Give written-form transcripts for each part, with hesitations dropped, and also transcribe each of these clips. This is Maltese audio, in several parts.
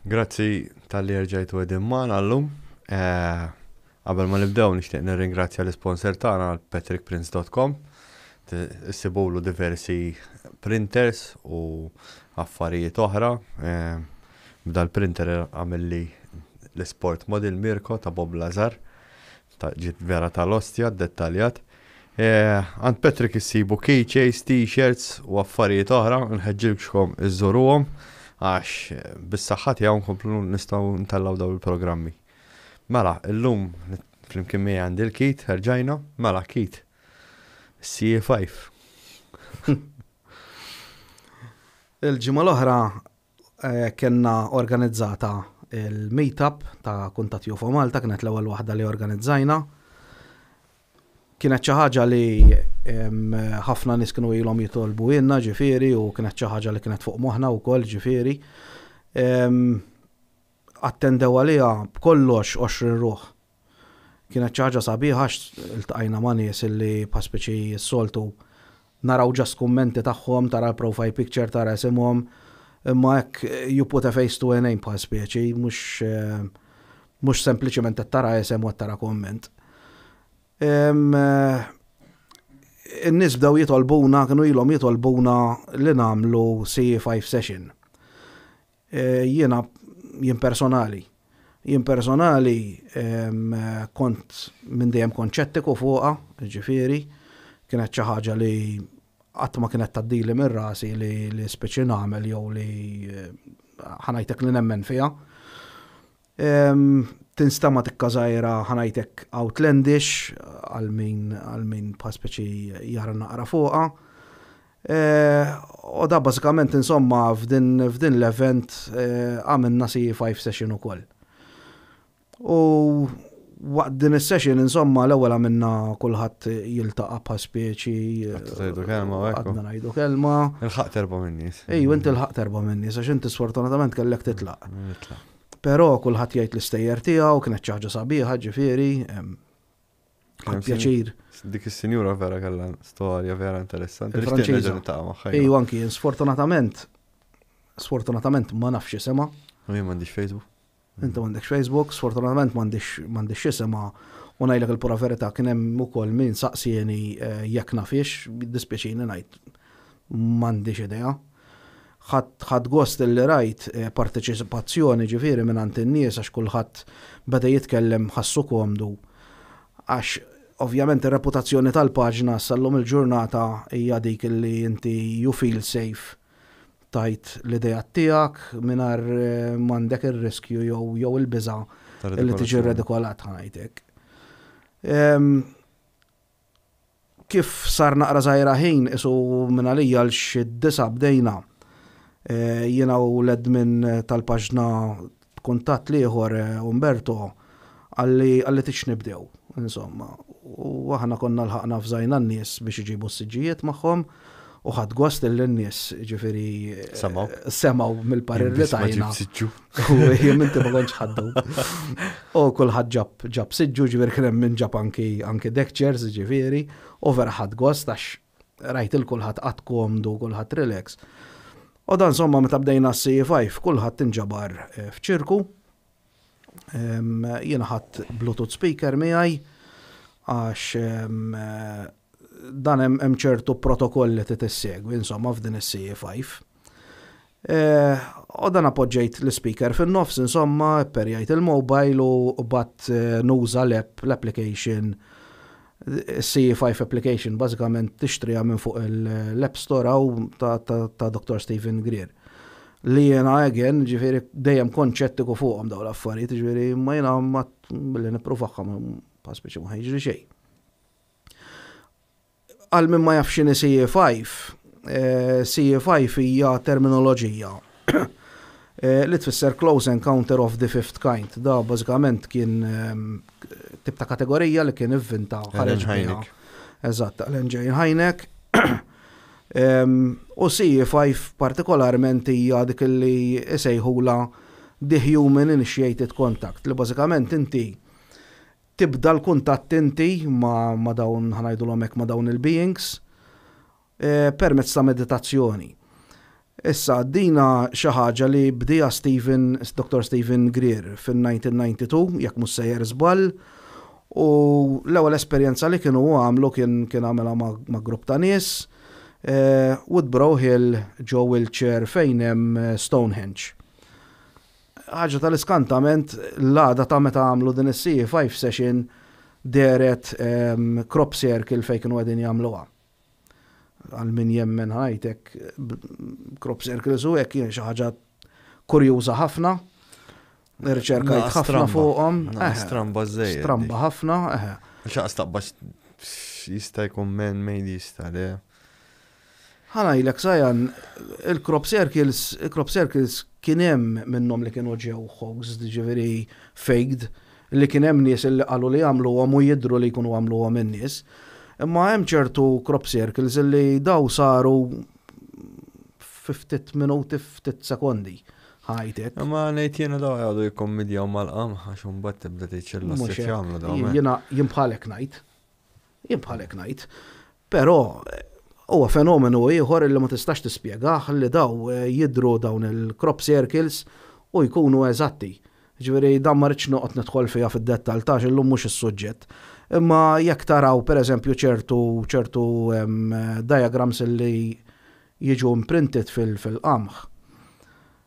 Grazzi talli erġajtu qegħdin magħna llum. Eh, qabel ma nibdew nixtieq nirringrazzja l-isponsor tagħna patrickprince.com. Issibulu diversi printers u affarijiet oħra. Eh, b'dal printer għamilli l-sport model Mirko ta' Bob Lazar. Ġiet vera tal-ostja, dettaljat. Eh, għand Patrick issibu keychains, t-shirts u affarijiet oħra, nħeġġilkom iżżuruhom għax bis-saħħa tiegħu nkomplu nistgħu ntellgħu dawn il-programmi. Mela, illum flimkien miegħi għandi l-Keith, erġajna, mela Keith, CA5. Il-ġimgħa l-oħra eh, kellna organizzata il-meetup ta' Kuntatt UFO Malta, kienet l-ewwel waħda li organizzajna. Kienet xi ħaġa li ħafna nies kienu ilhom jitolbu ilna ġifieri u kienet xi ħaġa li kienet fuq moħħna wkoll ġifieri. Attendew għaliha b'kollox 20 ruħ. Kienet xi ħaġa sabiħa għax iltqajna ma' nies li bħal speċi s-soltu naraw just kummenti tagħhom, tara l-profile picture, tara isimhom, imma hekk you put a face to a name bħal speċi, mhux mhux sempliċement qed tara isem u qed tara komment. In-nies bdew jitolbuna, kienu ilhom jitolbuna li nagħmlu CE5 session. E, jiena jien personali. Jien personali kont minn dejjem kont ċettiku fuqha, ġifieri, kienet xi ħaġa li qatt ma kienet tgħaddili minn rasi li, li speċi nagħmel jew li eh, ħa ngħidlek li nemmen fiha. Tinstama tikka żgħira ħa ngħidlek outlandish għal min għal min bħal speċi jara naqra fuqha. Eh, u da bażikament insomma f'din f'din l-event eh, għamilna CE5 session ukoll. U waqt din is-session insomma l-ewwel għamilna kulħadd jiltaqa' bħal speċi. Għadtu tgħidu kelma u hekk. Għadna ngħidu kelma. Ilħaqt erba' min-nies. Ejju, inti lħaqt erba' min-nies għax inti sfortunatament kellek titlaq. Nitlaq. Però kulħadd jgħid l-istejjer tiegħu, kienet xi ħaġa sabiħa, ġifieri. Ħadt pjaċir. Dik is-sinjura vera kellha storja vera interessanti. Il-Franċiża. Ejju anki, sfortunatament, sfortunatament ma nafx isimha. U jien m'għandix Facebook. Inti m'għandekx Facebook, sfortunatament m'għandix m'għandix isimha u ngħidlek il-pura verità kien hemm ukoll min saqsieni eh, jekk nafix, dispjaċini ngħid m'għandix idea. Ħadt gost li rajt eh, parteċipazzjoni ġifieri mingħand in-nies għax kulħadd beda jitkellem ħassu komdu. Għax ovvjament ir-reputazzjoni tal-paġna sal-lum il-ġurnata hija dik li inti you feel safe tgħid l-ideat tiegħek mingħajr eh, m'għandek ir-riskju jew jew il-biża' li tiġi redikolat ħa ngħidlek. Kif sar naqra żgħira ħin isu minn għalija l xi disa bdejna. Eh, jiena u l-admin tal-paġna kuntatt l-ieħor eh, Umberto għalli għalli tix nibdew, insomma. U aħna konna lħaqna fżajna n-nies biex iġibu s-siġġijiet magħhom u ħadt gost li n-nies ġifieri Semgħu. semgħu mill-parir li Biss ma tajna. ġib siġġu. U jien inti ma kontx ħaddu. U kulħadd ġab ġab siġġu, ġifieri kien hemm min ġab anki anki deck chairs, ġifieri, u vera ħadt gost għax rajt il kulħadd qatt komdu, kulħadd relax. U dan insomma meta bdejna s-CE5, kulħadd inġabar eh, f'ċirku. Jiena ħadt Bluetooth speaker miegħi għax dan hemm ċertu protokoll li trid issegwi insomma f'din is-CE5. Eh, u dan appoġġejt l-speaker fin-nofs insomma, perjajt il-mobile u bat eh, nuża l-app, l-application CE5 application, bażikament tixtriha minn fuq l-App Store għaw ta', ta, ta Dr. Stephen Greer. Li jena again, ġifieri dejjem kont ċettiku fuqhom dawn l-affarijiet, ġifieri ma jena ma billi nippruvaha pa speċi ma ħa jiġri xejn. Għal min ma jafx x'inhi CE5, eh, CE5 hija terminoloġija eh, li tfisser Close Encounter of the Fifth Kind. Da bażikament kien ehm, tip ta' kategorija li kien ivvinta ħareġ biha. Hynek. Eżatt, Alan J. Hynek. U CE5 partikolarment hija dik li isejħula the Human Initiated Contact, li bażikament inti tibda l-kuntatt inti ma, ma dawn ħa ngħidulhom hekk ma dawn il-beings eh, permezz ta' meditazzjoni. Issa, dina xi ħaġa li bdieha Steven, Dr. Steven Greer fin-1992, jekk mhux sejjer żball, u l-ewwel esperjenza li kienu għamlu kien għamilha ma' grupp ta' nies, Woodbrow Hill ġo Wiltshire fejn hemm Stonehenge. Ħaġa tal-iskantament, l-għada ta' meta għamlu din is-CE5 session dehret crop circle fejn kienu qegħdin jagħmluha. Għal min jemmen ħajtek crop circles u hekk xi ħaġa kurjuża ħafna. Irċerkajt ħafna fuqhom. Stramba żejjed. Stramba ħafna, eħe. Xaqs taqbax jista' jkun man made jista' le. Ħa ngħidlek Sajan, il-crop circles, il-crop circles kien hemm minnhom li kienu ġew hoaxed, ġifieri faked, li kien hemm nies li qalu li għamluhom u jidhru li jkunu għamluhom in-nies. Imma hemm ċertu crop circles li daw saru 50 minuti, ftit sekondi. Ħajtek. Ma ngħid jiena daw għadu jikkommedjaw mal-qamħ għax imbagħad tibda tgħid x'illa Mhux hekk. jagħmlu daw. Jiena jien bħalek ngħid. Jien bħalek ngħid. Però huwa fenomenu ieħor li ma tistax tispjegah li daw jidhru dawn il-crop circles u jkunu eżatti. Ġifieri dan ma rridx noqgħod nidħol fiha fid-dettall tax illum mhux is-suġġett. Imma jekk taraw pereżempju ċertu diagrams li jiġu imprinted fil-qamħ.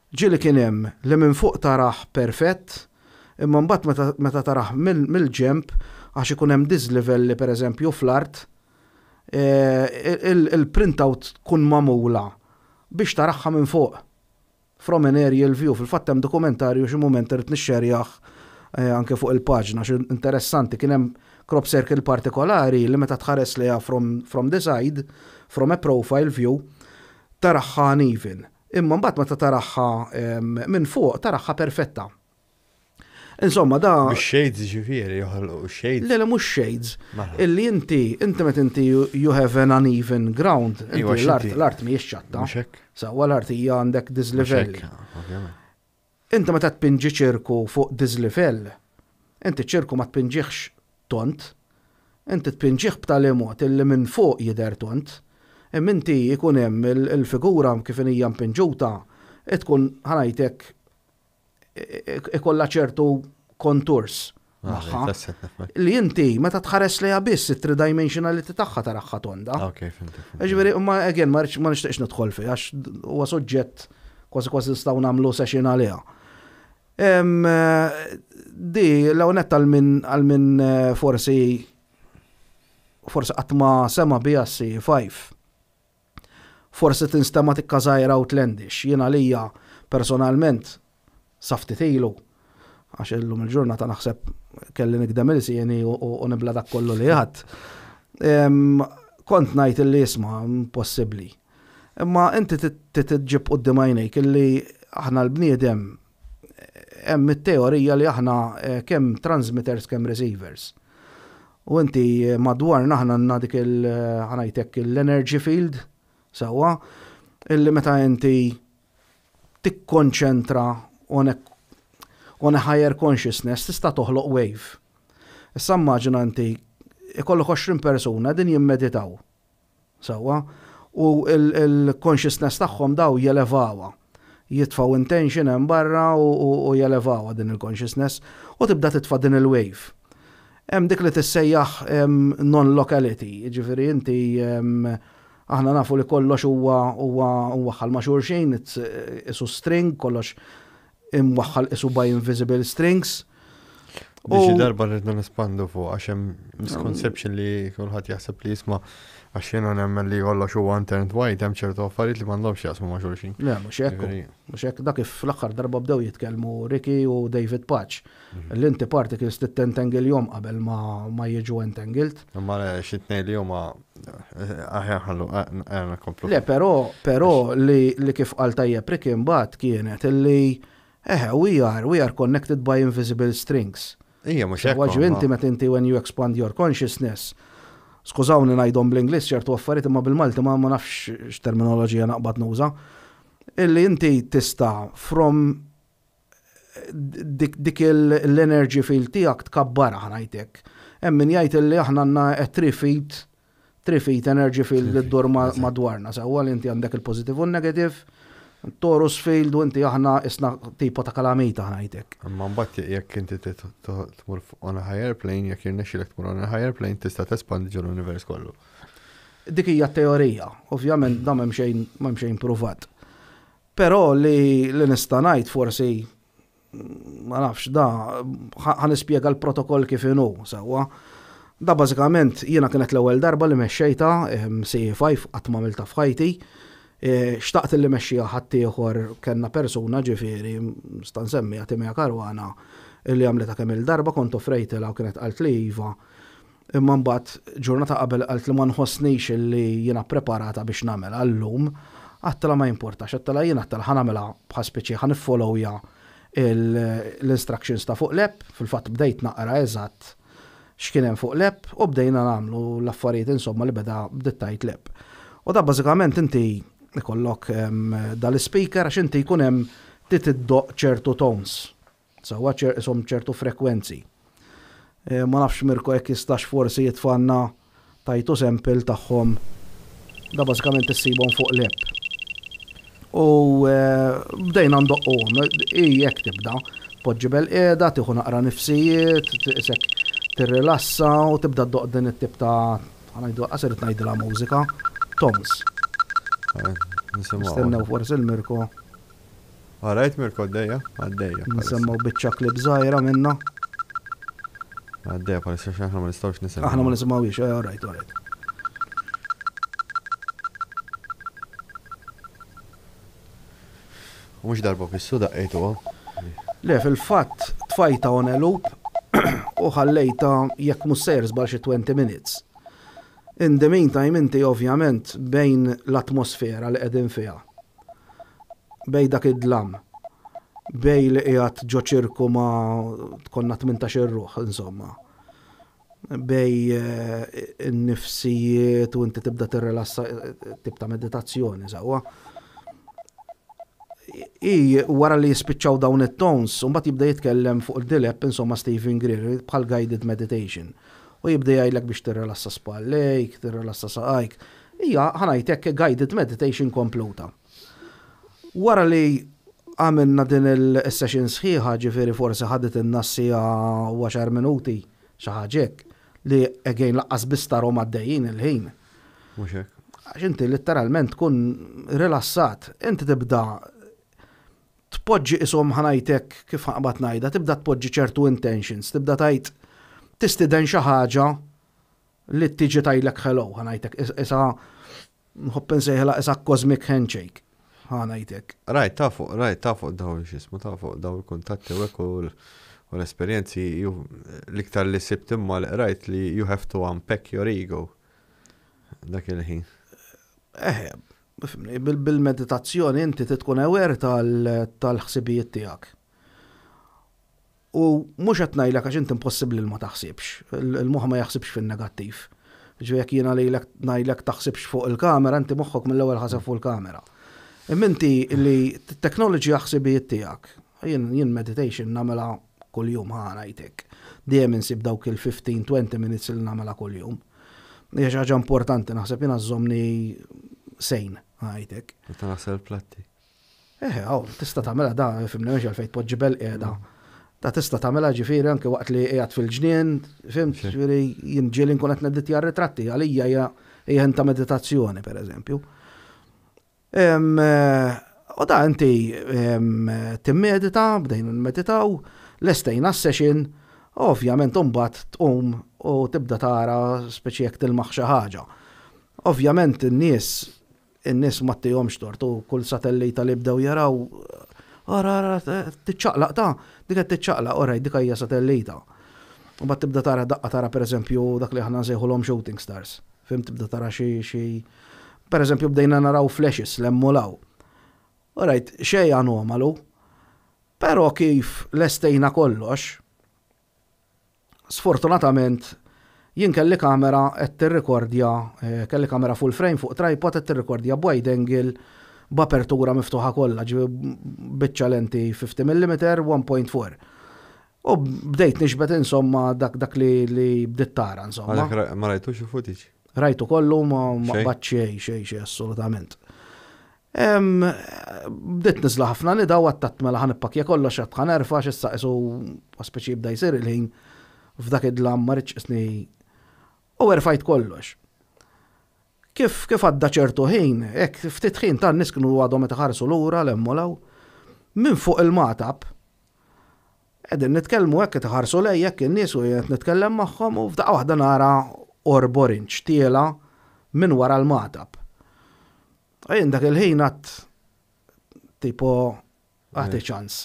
Ġieli kien hemm li minn fuq tarah perfett, imma mbagħad meta tarah mill-ġemp għax ikun hemm dislivelli pereżempju fl-art, il-printout tkun magħmula biex taraha minn fuq. From an aerial view, fil-fatt hemm dokumentarju xi mument irid nixxerjah anke fuq il-paġna, xi interessanti kien hemm crop circle partikolari li meta tħares lejha from the side, from a profile view, taraha uneven. Imma mbagħad meta taraha minn fuq taraha perfetta. Insomma, da. Bix-shades ġifieri, joħolqu shades. Le, mhux shades. Mela. Illi inti meta inti you have an uneven ground, inti Iva, x'inti? l-art mhijiex ċatta. Mhux hekk? Sewwa l-art hija għandek dislivelli. Mhux hekk, ovvjament. Inti meta tpinġi ċirku fuq dislivell, inti ċirku ma tpinġihx tont, inti tpinġih b'tali mod illi minn fuq jidher tont, imma inti jkun hemm il-figura kif hija mpinġuta, tkun ħa ngħidlek ikollha ċertu contours Ah, magħha. tasset nifhmek. Li inti meta tħares lejha biss it-tridimensionality tagħha taraha tonda. Ok, fimtek. Ġifieri, imma again, ma nixtieqx nidħol fih, għax huwa suġġett kważi kważi nistgħu nagħmlu session għaliha. Di, l-għonet għal min forsi qatt ma sema biha C5. Forsi tinstema tikka żgħira outlandish. Jien għalija personalment sa ftit ilu, għax illum il-ġurnata naħseb kelli nikdem il-sieni u nibla dak kollu li għad. Kont ngħid illi isma' impossibbli. Imma inti titġib quddiem għajnejk illi aħna l-bniedem hemm it-teorija li aħna kemm transmitters kemm receivers. U inti madwarna aħna għandna dik il ħa ngħidlek l-energy field sewwa illi meta inti tikkonċentra on a higher consciousness tista' toħloq wave. Issa immaġina inti ikollok 20 persuna din jimmeditaw. Sewwa, u il-consciousness tagħhom daw jelevawa. Jitfaw intention hemm barra u jelevawa din il-consciousness u tibda titfa' din il-wave. Hemm dik li tissejjaħ non-locality, jiġifieri inti aħna nafu li kollox huwa mwaħħal ma' xulxin, isu string, kollox imwaħħal isu by invisible strings. Biex darba rridna nespandu fuq għax hemm misconception li kulħadd jaħseb li jisma' għax jiena nemmen li kollox huwa intertwined, hemm ċertu affarijiet li m'għandhomx jaqsmu ma' xulxin. Le, mhux hekk. Mhux hekk, dak kif fl-aħħar darba bdew jitkellmu Ricky u David Patch. L-inti particles tittentangle qabel ma jiġu entangled. Imma le xi tnejn li huma aħjar ħallu nkomplu. Le, però li kif qal tajjeb Ricky mbagħad kienet illi eħe, we are connected by invisible strings. Ija, mhux hekk. Għax inti meta inti when you expand your consciousness, skużawni ngħidhom bl-Ingliż ċertu affarijiet imma bil-Malti ma nafx x'terminoloġija naqbad nuża, illi inti tista' from dik l-energy field tiegħek tkabbara ħa ngħidlek. Hemm min jgħid illi aħna għandna 3 feet 3 feet energy field li ddur madwarna. Sewwa li inti għandek il-positive u negative. Torus field u inti aħna isna tipo ta' kalamita ħnajtek. Imma mbagħad jekk inti tmur on a higher plane, jekk jirnexxilek tmur on a higher plane, tista' tespandi ġol univers kollu. Dik hija teorija, ovvjament da m'hemm xejn m'hemm xejn pruvat. Però li li nista' ngħid forsi ma nafx da ħa nispjega l-protokoll kif inhu sewwa. Da bażikament jiena kienet l-ewwel darba li mexxejta CE5 qatt ma għamiltha f'ħajti. E, xtaqt li mexxija ħaddieħor kellna persuna ġifieri nista' nsemmiha Timea Caruana li għamlitha kemm il-darba kont offrejtilha u kienet qalt li iva. Imma mbagħad ġurnata qabel qalt li ma nħossnix li jiena preparata biex nagħmilha llum, għedtilha ma jimportax, għedtilha jien għedtilha ħa nagħmilha bħal speċi ħa niffollowja l-instructions ta' fuq l-app, fil-fatt bdejt naqra eżatt x'kien hemm fuq l-app u bdejna nagħmlu l-affarijiet insomma li beda bdiet tgħid l-app. U da bażikament inti ikollok dal-ispeaker għax inti jkun hemm trid iddoqq ċertu tones. Sewwa ishom ċertu frekwenzi. Ma nafx Mirko jekk jistax forsi jitfgħalna tajtu sample tagħhom. Da bażikament issibhom fuq l-app. U bdejna ndoqquhom, hi hekk tibda. Tpoġġi belqiegħda, tieħu naqra nifsijiet, isek tirrilassa u tibda ddoqq din it-tip ta' ħa ngħidu qas irid ngħidilha mużika, tones. Nistennew forsi l-Mirko. Alright Mirko għaddejja, għaddejja. Nsemmaw biċċa klip żgħira minna. Għaddejja bħalissa xi aħna ma nistgħux nisimgħu. Aħna ma nisimgħuhiex, eh, alright, alright. U mhux darba fissu daqqejtu Le, fil-fatt tfajta on a loop u ħallejta jekk mhux sejr żball xi 20 minutes. In the meantime inti ovvjament bejn l-atmosfera li qegħdin fiha Bejn dak id-dlam. Bejn li qiegħed ġo ċirku ma' konna 18-il ruħ, insomma. Bejn in-nifsijiet u inti tibda tirrilassa tip ta' meditazzjoni sewwa. I wara li jispiċċaw dawn it-tones, mbagħad jibda jitkellem fuq il-dilep, insomma Stephen Greer, bħal guided meditation. U jibda jgħidlek biex tirrilassa spallejk, tirrilassa saqajk. Hija, ħa ngħid hekk, guided meditation kompluta. Wara li għamilna din il-session sħiħa, ġifieri forsi ħaditilna siegħa u għaxar minuti, xi ħaġa hekk, li again laqqas biss tarhom għaddejjin il-ħin. Mhux hekk. Għax inti litteralment tkun rilassat, inti tibda tpoġġi ishom ħa ngħid hekk kif ħa nqbad ngħidha, tibda tpoġġi ċertu intentions, tibda tgħid tistieden xi ħaġa li tiġi tgħidlek hello, ħa ngħid hekk, isa nħobb insejħilha isa cosmic handshake, ħa ngħid hekk. Rajt ta' fuq, rajt ta' fuq dawn x'ismu ta' fuq dawn il-kuntatti u hekk u l-esperjenzi l-iktar li sibt imma li qrajt li you have to unpack your ego dak il-ħin. Eh, fimni, bil-meditazzjoni inti tkun aware tal-ħsibijiet tiegħek. U mhux qed ngħidlek għax inti impossibbli li ma taħsibx. Il-moħħ ma jaħsibx fin-negattiv. Ġifieri jekk jiena lilek ngħidlek taħsibx fuq il-kamera, inti moħħok mill-ewwel ħaseb fuq il-kamera. Imma inti li t-teknoloġija ħsibijiet tiegħek. Jien jien meditation nagħmilha kuljum ħa ngħidlek. Dejjem insib dawk il-15-20 minutes li nagħmilha kuljum. Hija xi ħaġa importanti naħseb jiena żżommni sejn ngħidlek. Meta naħsel platti. Eh, għaw, tista' tagħmilha da, fimni mhux għalfejn tpoġġi bel-qiegħda. Da tista' tagħmilha ġifieri anke waqt li qiegħed fil-ġnien, fimt, ġifieri jien ġieli nkun qed neditja ritratti għalija hija hija ta' meditazzjoni pereżempju. Eh, u da inti timmedita, bdejna nmeditaw, lestejna s-session, ovvjament imbagħad tqum u tibda tara speċi jekk tilmaħ xi ħaġa. Ovvjament in-nies In-nies ma ttihomx tort u kull satellita li bdew jaraw, ara, ara, tiċċaqlaq ta, dik qed tiċċaqlaq, alright, dik hija satellita. U mbagħad tibda tara daqqa tara pereżempju dak li aħna nsejħulhom shooting stars. Fim tibda tara xi xi pereżempju bdejna naraw flashes 'l hemm u 'l hawn. Alright, xejn anomalu, però kif lestejna kollox, Sfortunatament, jien kelli kamera qed tirrikordja, eh, kelli kamera full frame fuq tripod qed tirrikordja b'wide angle b'apertura miftuħa kollha, ġifieri biċċa lenti 50 mm 1.4. U bdejt nixbet insomma dak dak li li bdiet tara insomma. Għalhekk ma rajtux il-footage? Rajtu kollu ma qbad xejn xejn xejn assolutament. Bdiet niżla ħafna nida u għattat mela ħa nippakkja kollox għad ħa nerfa' għax issa qisu speċi jibda jsir il-ħin f'dak id-dlam ma rridx qisni u erfajt kollox. Kif kif għadda ċertu ħin, hekk ftit ħin ta' nies kienu għadhom qed iħarsu lura 'l hemm u 'l hawn, minn fuq il-magħtab qegħdin nitkellmu hekk qed iħarsu lejja hekk in-nies u jien qed nitkellem magħhom u f'daqqa waħda nara orb orange tiela' minn wara l-magħtab. U jien dak il-ħin għadt tipo għati ċans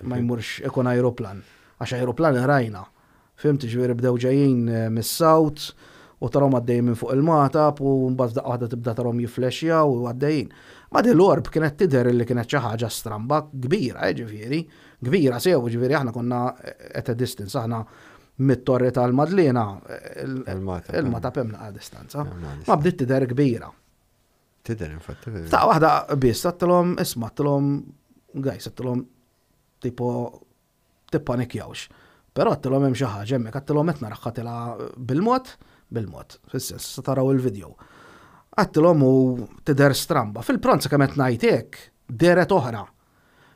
ma jmurx ikun ajruplan. Għax ajruplan rajna. Fhimt, ġifieri bdew ġejjin eh, mis-south u tarahom għaddejjin minn fuq il-magħtab u mbagħad f'daqqa waħda tibda tarahom jifflexjaw u għaddejjin. Ma din l-orb kienet tidher li kienet xi ħaġa stramba kbira, eh, ġifieri, kbira sew, ġifieri aħna konna at a distance, aħna mit-torri tal-Madliena il-magħtab hemm naqa' distanza. Ma bdiet tidher kbira. Tidher infatti. Ta' waħda biss, għattilhom, isma' għattilhom, guys, għattilhom tipo tippanikjawx. Però għattilhom hemm xi ħaġa hemmhekk, għattilhom qed naraha tilha bil-mod, bil-mod, fis-sens, se taraw il-video. Għattilhom u tidher stramba. Fil-pronza kemm qed ngħid hekk, dehret oħra.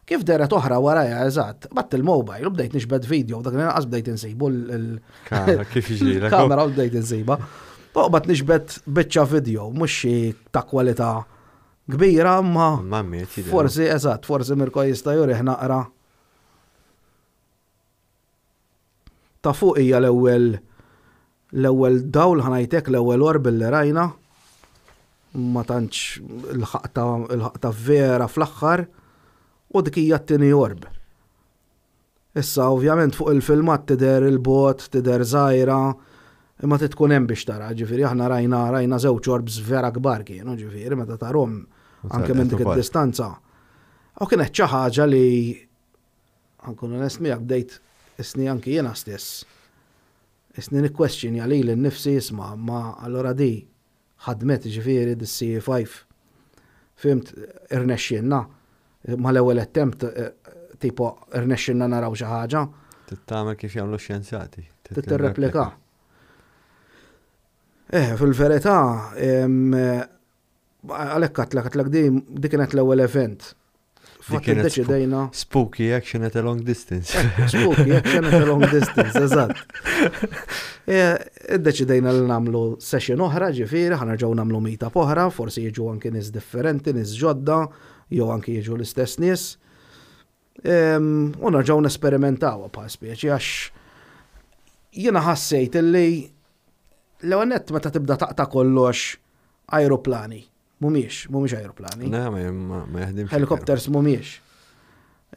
Kif dehret oħra warajha eżatt, batt il-mobile u bdejt nixbed video, dak li naqas bdejt insibu l-kamera u bdejt insiba. Toqbad nixbed biċċa video, mhux xi ta' kwalità kbira, ma forsi eżatt, forsi Mirko jista' jurih naqra. Ta' fuq hija l-ewwel l-ewwel dawl ħa ngħid hekk, l-ewwel orb li rajna. Ma tantx il-ħaqta il-ħaqta vera fl-aħħar u dik hija t-tieni orb. Issa ovvjament fuq il-filmat tidher il-bogħod, tidher żgħira, imma trid tkun hemm biex tara, ġifieri aħna rajna rajna żewġ orbs vera kbar kienu, ġifieri meta tarhom anke minn dik id-distanza. U kienet xi ħaġa li Ħa nkun onest miegħek bdejt isni anki jiena stess. Isni nikkwestjonja lili nnifsi isma' ma allura di ħadmet jiġifieri dis-CE5. Fhimt irnexxielna mal-ewwel attempt tipo irnexxielna naraw xi ħaġa. Trid tagħmel kif jagħmlu x-xjenzati. Trid tirreplika. Eh, fil-verità, Għalhekk għadtlek għadtlek di di kienet l-ewwel event. Fatt iddeċidejna. Spooky action at a long distance. Spooky action at a long distance, eżatt. E, iddeċidejna li nagħmlu session oħra, ġifieri, ħanerġgħu nagħmlu meetup oħra, forsi jiġu anki nies differenti, nies ġodda, jew anki jiġu l-istess nies. U nerġgħu nesperimentaw bħal speċi għax jiena ħassejt illi l-ewwel nett meta tibda taqta' kollox Ajruplani. Mhumiex, mhumiex ajruplani. Le, ma jaħdimx. Helicopters mhumiex.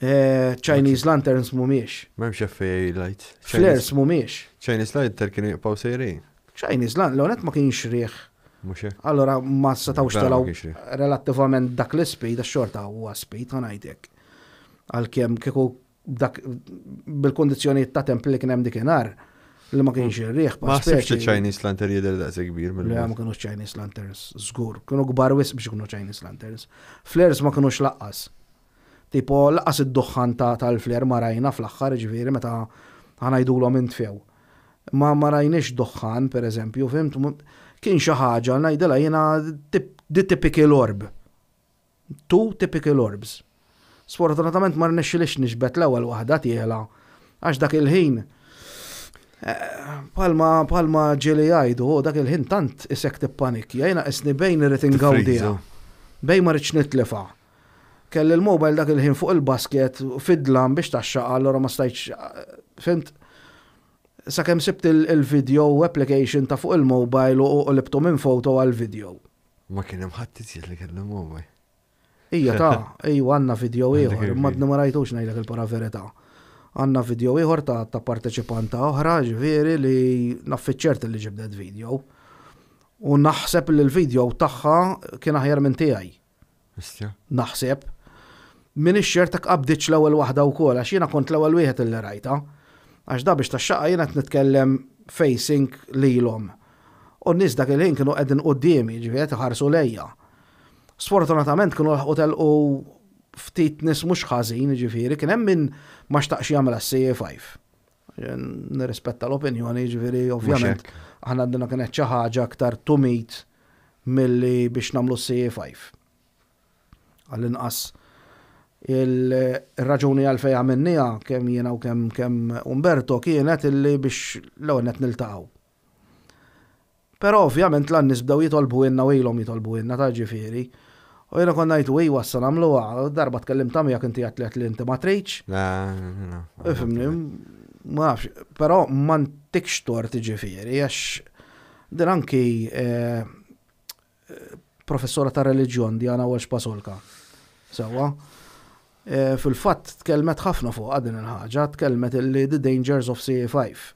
Eh, Chinese lanterns mhumiex. M'hemmx FAA lights. Flares mhumiex. Chinese lantern kienu jibqgħu sejrin. Chinese lantern, l ma kienx riħ. Mhux hekk. Allora ma setgħux telgħu relattivament dak l-ispeed, għax-xorta huwa speed ħa ngħidlek. Għalkemm kieku dak bil-kondizzjonijiet ta' temp li kien hemm dikinhar li ma kienx ir-riħ. Ma ħsibx li Chinese lantern jidher daqs kbir mill Le ma kinux Chinese lanterns, żgur. Kienu kbar wisq biex ikunu Chinese lanterns. Flares ma kinux laqqas. Tipo laqqas id-duħħan tal-flare ma rajna fl-aħħar, ġifieri meta ħanajdulhom intfew. Ma ma rajniex duħħan, per eżempju, fhimt? Kien xi ħaġa ngħidilha jiena di typical orb. Two typical orbs. Sfortunatament ma rnexxilix niġbed l-ewwel waħda tiela għax dak il-ħin bħalma bħalma ġieli jgħidu, hu dak il-ħin tant isek tippanikja, jiena qisni bejn irrid ingawdiha, bejn ma rridx nitlifha. Kelli l-mobile dak il-ħin fuq il-basket fid-dlam biex tgħaxxaqha allura ma stajtx fhimt? Sakemm sibt il-video application ta' fuq il-mobile u qlibtu minn photo għal video. Ma kien hemm ħadd iżjed li kellu mobile. Ija ta' ejwa għandna video ieħor, imma għadni ma rajtux ngħidlek il-pura verità. Għandna video ieħor ta' ta' parteċipanta oħra, ġifieri li naf fiċ-ċert li ġibdet video. U naħseb li l-video tagħha kien aħjar minn tiegħi. Istja. Naħseb. Minix ċert jekk qabditx l-ewwel waħda wkoll għax jiena kont l-ewwel wieħed illi rajtha. Għax da biex tax-xaqqa jiena qed nitkellem facing lilhom. U n-nies dak il-ħin kienu qegħdin quddiemi, jiġifieri qed iħarsu lejja. Sfortunatament kienu laħqu telqu ftit nies mhux ħażin, jiġifieri kien hemm min ma xtaqx jagħmilha s-CA5. Nirrispetta l-opinjoni, jiġifieri ovvjament aħna għandna kienet xi ħaġa aktar to meet milli biex nagħmlu c-CA5. Għall-inqas il-raġuni għalfejn għamilniha kemm jiena u kemm kemm Umberto kienet illi biex l-ewwel nett niltaqgħu. Però ovvjament la n-nies bdew jitolbuhielna u ilhom jitolbuhielna ta' ġifieri. U jiena kont ngħid u iwa issa nagħmluha, darba tkellimt miegħek inti għedt li għedt li inti ma tridx. Le, le. Ifhimni, ma nafx, però ma ntikx tort ġifieri għax din anki eh, professora ta' reliġjon Diana Walsh Pasolka. Sewwa. Eh, fil-fatt tkellmet ħafna fuqha din il-ħaġa, tkellmet illi The Dangers of CE5.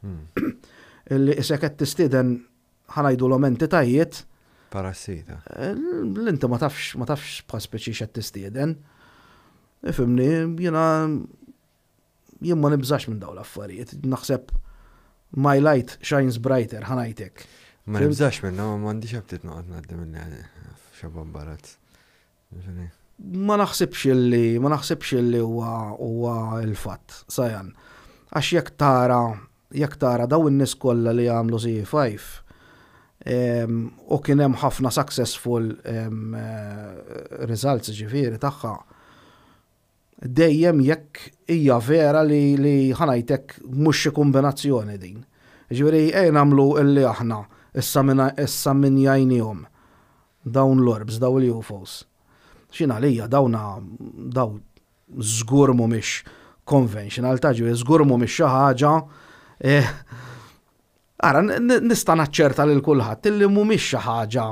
Illi isek qed tistieden ħa ngħidulhom entitajiet Parassita. Eh, l-inti ma tafx ma tafx bħal speċi x'qed tistieden. Ifhimni, jiena jien ma nibżax minn dawn l-affarijiet. Naħseb my light shines brighter, ħa ngħidlek. Ma nibżax minna, ma m'għandix aptit noqgħod ngħaddi minn xabba imbarazz. Ma naħsibx illi, ma naħsibx illi huwa huwa l-fatt, Sajan. Għax jekk tara, jekk tara daw in-nies kollha li għamlu CE5, u kien hemm ħafna successful results ġifieri tagħha, dejjem jekk hija vera li li ħa ngħidlek mhux xi kombinazzjoni din. Ġifieri ejja nagħmlu illi aħna issa min issa min jgħinihom dawn l-orbs, dawn il-UFOs. X'jien għalija dawna daw żgur mhumiex conventional ta' ġifieri żgur mhumiex xi ħaġa eh, Ara, nista' naċċerta lil kulħadd illi mhumiex xi ħaġa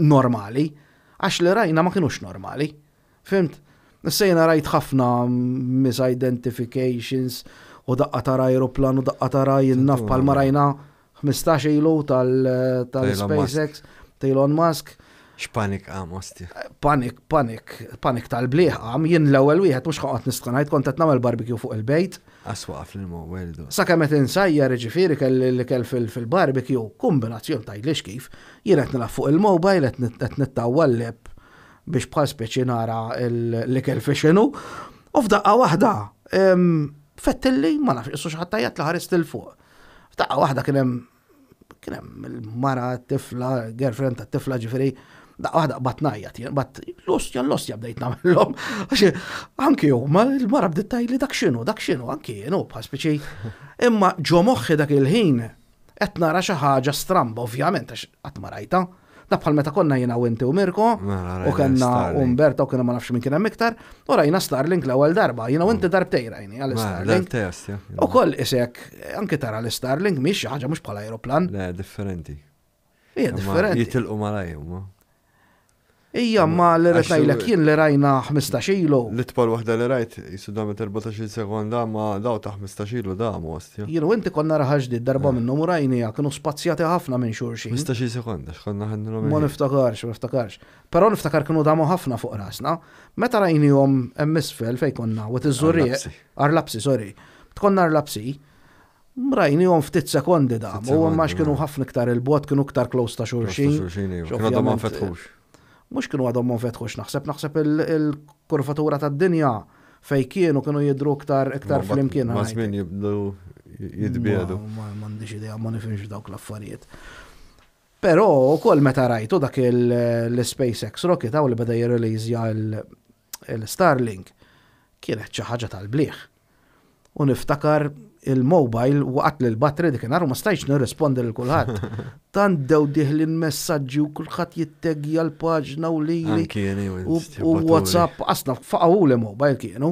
normali, għax li rajna ma kinux normali. Fhimt? Issa jiena rajt ħafna misidentifications u daqqa tara aeroplan u daqqa tara jien naf bħalma rajna 15 ilu tal-SpaceX, ta' Elon Musk. X'panik qam ostja. Panik, panik, panik tal-bliħ qam, jien l-ewwel wieħed mhux ħaqgħod nistqa' ngħid kont qed nagħmel barbecue fuq il-bejt. Qas waqaf l-mobile du. Sakemm qed insajjar jiġifieri kelli l-ikel fil-barbecue, kombinazzjoni tgħidlix kif. Jien qed nilgħab fuq il-mobile qed nittawwa l-app biex bħal speċi nara l-ikel fi x'inhu. U f'daqqa waħda fettilli ma nafx qisu xi ħadd għajjat li ħarist 'il fuq. F'daqqa waħda kien hemm kien hemm il-mara, t-tifla, girlfriend tat-tifla ġifieri, daqqa waħda qbadt ngħajjat jien, qbadt l-ostja l-ostja bdejt nagħmilhom. Għax anki huma l-mara bdiet tgħidli dak x'inhu, dak x'inhu, anki jien hu bħal speċi. Imma ġo moħħi dak il-ħin qed nara xi ħaġa stramba ovvjament għax qatt ma rajtha. Da bħal meta konna jiena u inti u Mirko, Mela, u rajna kellna Starlink. Umberto u kien ma nafx min kien hemm iktar, u rajna Starlink l-ewwel darba. Jiena u inti darbtejn rajni għal Mela, Starlink. darbtejn, ostja. U koll isek, anki tara l-Starlink mhix xi ħaġa mhux bħal aeroplan. Le, differenti. Hija Imma differenti. Jitilqu malaj huma. Ija ma li Għax rajlek jien li rajna 15 ilu. L-itwal waħda li rajt jisu damet 14 sekonda ma daw ta' 15 ilu damu ostja. Jien u inti konna raħal ġdid darba minnhom u rajnija kienu spazjati ħafna minn xulxin. 15 sekonda x'konna ħadnilhom. Ma niftakarx, ma niftakarx. Però niftakar kienu damu ħafna fuq rasna. Meta rajnihom hemm isfel fejn konna, wet iż-Żurrieq, Arlapsi. Arlapsi, sorry. Konna Arlapsi, rajnihom ftit sekondi damu, Ftit sekondi, imma kienu mela. ħafna iktar il-bogħod, kienu iktar close ta' xulxin. Xulxin, iva. Kienu għadhom ma Ovvjament, nfetħux. Mhux kienu għadhom ma nfetħux, naħseb, naħseb il-kurvatura tad-dinja fej kienu kienu jidhru iktar iktar Ma flimkien. Ma żmien jibdu jitbiedu. Ma m'għandix idea, ma nifhimx dawk l-affarijiet. Però wkoll meta rajtu dak l-SpaceX rocket hawn li beda jirreleasja l-Starlink, kienet xi ħaġa tal-bliħ. U niftakar il-mobile waqgħet li l-battery dik inhar u ma stajtx nirrispondi lil kulħadd. Tant dew diħlin messaġġi u kulħadd jitteggja l-paġna u lili. Anki jien, iva, U tibgħatuli. WhatsApp, asna faqgħu li mobile kienu.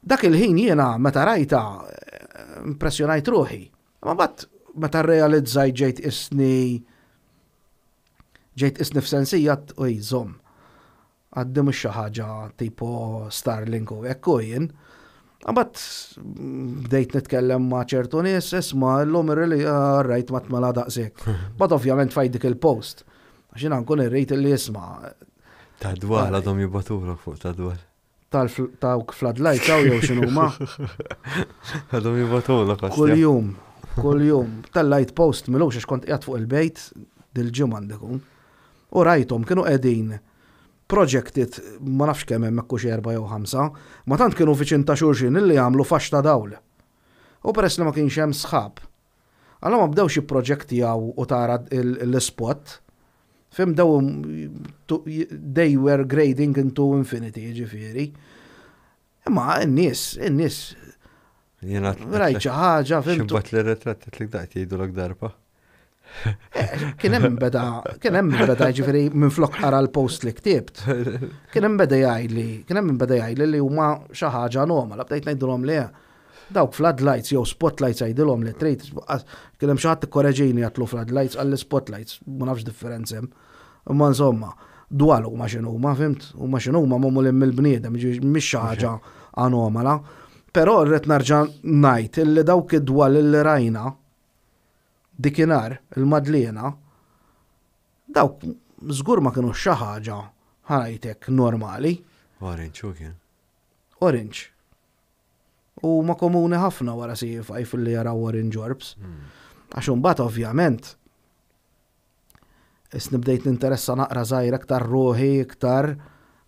Dak il-ħin jiena meta rajta impressjonajt ruħi. Ma bat meta realizzajt ġejt isni ġejt isni f'sensija uj żomm. Għaddi mhux xi ħaġa tipo Starlink u hekk u jien. Imbagħad bdejt nitkellem ma' ċertu nies, isma' llum irrili rajt ma tmela daqshekk. Bad ovvjament fajt dik il-post. Għax jiena nkun irrid illi isma' Ta' dwal għadhom jibgħatulok fuq ta' dwal. tal-dawk floodlights hawn jew x'inhuma. Għadhom jibgħatulok ostja. Kull jum, kull jum. Tellajt post milux għax kont qiegħed fuq il-bejt dil-ġimgħa għandikun. U rajthom kienu qegħdin projected ma nafx kemm hemm hekk hux erba' jew ħamsa, ma tant kienu viċin ta' xulxin illi għamlu faxxa ta' dawl. U peress li ma kienx hemm sħab, allura ma bdewx jipproġektjaw u tara l-ispot. Fhimt daw they were grading into infinity, ġifieri. Imma n-nies, n-nies Jena rajt xi ħaġa, fhimt. Ximbat li ritratt li daqt jgħidulek darba. Eh, kien hemm beda, kien hemm beda ġifieri minflok qara l-post li ktibt. Kien hemm beda jgħidli, kien hemm beda jgħidli li huma xi ħaġa anomala, bdejt ngħidulhom li dawk floodlights jew spotlights għidilhom li trid, kien hemm xi ħadd ikkoreġini għatlu floodlights għalli spotlights, ma nafx differenza hemm. Imma insomma, dwal huma x'inhuma, fhimt? Huma x'inhuma magħmulin mill-bniedem, ġifieri mhix xi ħaġa anomala. Però rrid nerġa' ngħid illi dawk id-dwal illi rajna dikinhar il-Madliena, dawk żgur ma kinux xi ħaġa ħa ngħidlek normali. Orange u kien. Orange. U ma komuni ħafna wara CE5 li jaraw orange orbs. Għax imbagħad ovvjament Isni bdejt ninteressa naqra żgħira iktar ruħi iktar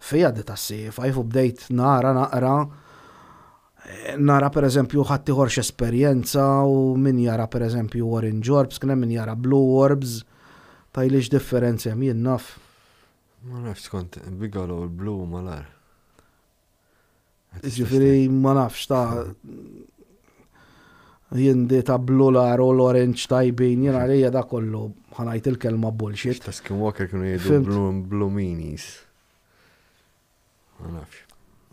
fija di tas-CE5 u bdejt nara naqra nara per eżempju ħaddieħor x'esperjenza u min jara per eżempju orange orbs, kien hemm min jara blue orbs, tgħidlix differenzi hemm jien naf. Ma nafx skont Bigelow il-blue malar. Ġifieri ma nafx ta' jien di ta' blue lar u l-orange tajbin, jien għalija da kollu ħa ngħid il-kelma bullshit. Ta' Skinwalker kienu jgħidu Fhimt. blue, blue meanies. Ma nafx.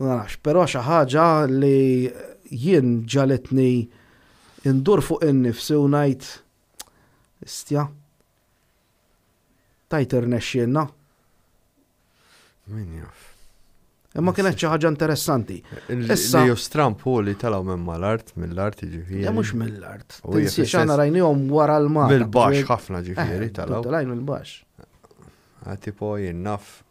Ma nafx, però xi ħaġa li jien ġalitni indur fuq innifsi u ngħid istja tajt irnexxielna. Min jaf. Imma kienet xi ħaġa interessanti. Issa- Li ju stramp hu li telgħu minn mal-art, mill-art ġifieri. Ja mhux mill-art. U hija Tinsiex fis-sens- aħna rajnihom wara l-mar. Mill-baxx ħafna ġifieri telgħu. Telgħin mill-baxx. Ah, Tipo jien naf.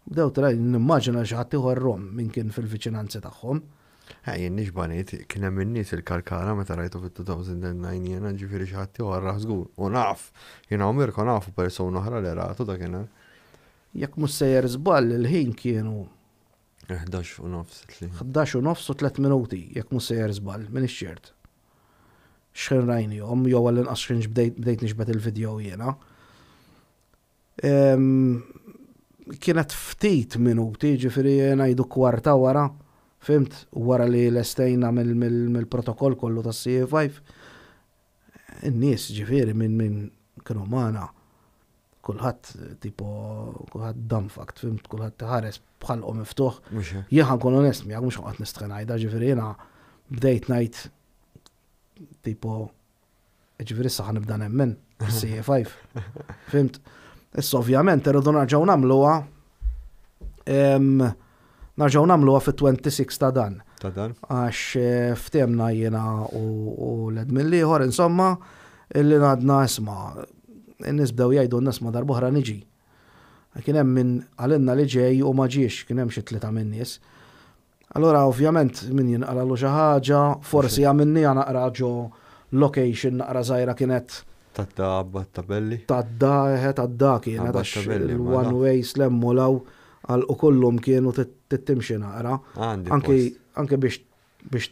Bdew telgħin nimmaġina xi ħadd ieħor rom min kien fil-viċinanzi tagħhom. Ha, jien nixbanit, kien hemm in-nies il-Kalkara meta rajtu fit-2009 jiena ġifieri xi ħadd ieħor rah żgur. U naf, jiena u Mirko nafu persuna oħra li ratu dakinhar. Jekk mhux sejjer żball il-ħin kienu 11 u nofs tli. 11 u nofs u 3 minuti, jekk mhux sejjer żball, minn ċert. Xħin rajnihom, jew għall-inqas xħin bdejt bdejt nixbet il-video jiena. Kienet ftit minuti, ġifieri ngħidu kwarta wara, fhimt, wara li lestejna mill-protokoll kollu tas-CE5. In-nies ġifieri minn min kienu magħna, kulħadd tipo, kulħadd dumbfucked, fhimt, kulħadd ħares bħalqu miftuħ. Mhux hekk. Jien ħa nkun onest miegħek, mhux ħoqgħod nistħi ngħidha, ġifieri jiena bdejt ngħid tipo ġifieri issa ħa nibda nemmen CE5. Fhimt? Issa ovvjament irridu nerġgħu nagħmluha nerġgħu nagħmluha fit-26 ta' dan. Ta' dan? Għax ftehemna jiena u l-admin l-ieħor, insomma, illi ngħadna isma' in-nies bdew jgħidu n-nies ma darb'oħra niġi. Kien hemm min qalilna li ġej u ma ġiex, kien hemm xi tlieta min-nies. Allora ovvjament min jinqalalu xi ħaġa, forsi għamilniha naqra ġo location naqra żgħira kienet Tadda għabba tabelli? Tadda, eħe, tadda kienet Għabba għax tabelli, ma il-one naf. way slemmu law għal u kollum kienu tittimxi naqra. Għandi Anki, post. anki biex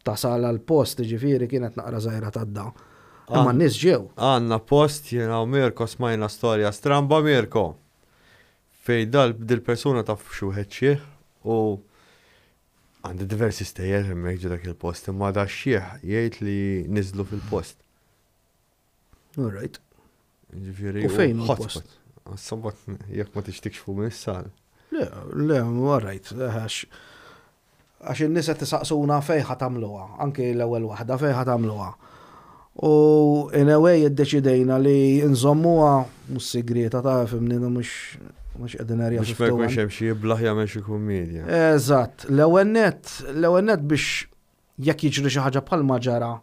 tasal għal post ġifieri kienet naqra żgħira tadda. Imma n-nies ġew. Għandna post jiena u Mirko smajna storja stramba Mirko. Fej dal dil-persuna taf xi wieħed xiħ u għandi diversi stejjer hemmhekk ġo dak il-post imma da xiħ jgħid li niżlu fil-post. All right. Ġifieri U fejn hu hotspot. l-post? Sombat jekk ma tixtikx fuq minn issa. Le, le, all right, għax in-nies qed tisaqsuna fejn ħa tagħmluha, anki l-ewwel waħda fejn ħa tagħmluha. U in a way iddeċidejna li nżommuha mhux sigreta ta' fimni mhux qegħdin Area Biex ma jkunx hemm xi jiblaħ jagħmel xi kummedja. Eżatt, l-ewwel nett biex jekk jiġri xi ħaġa bħalma ġara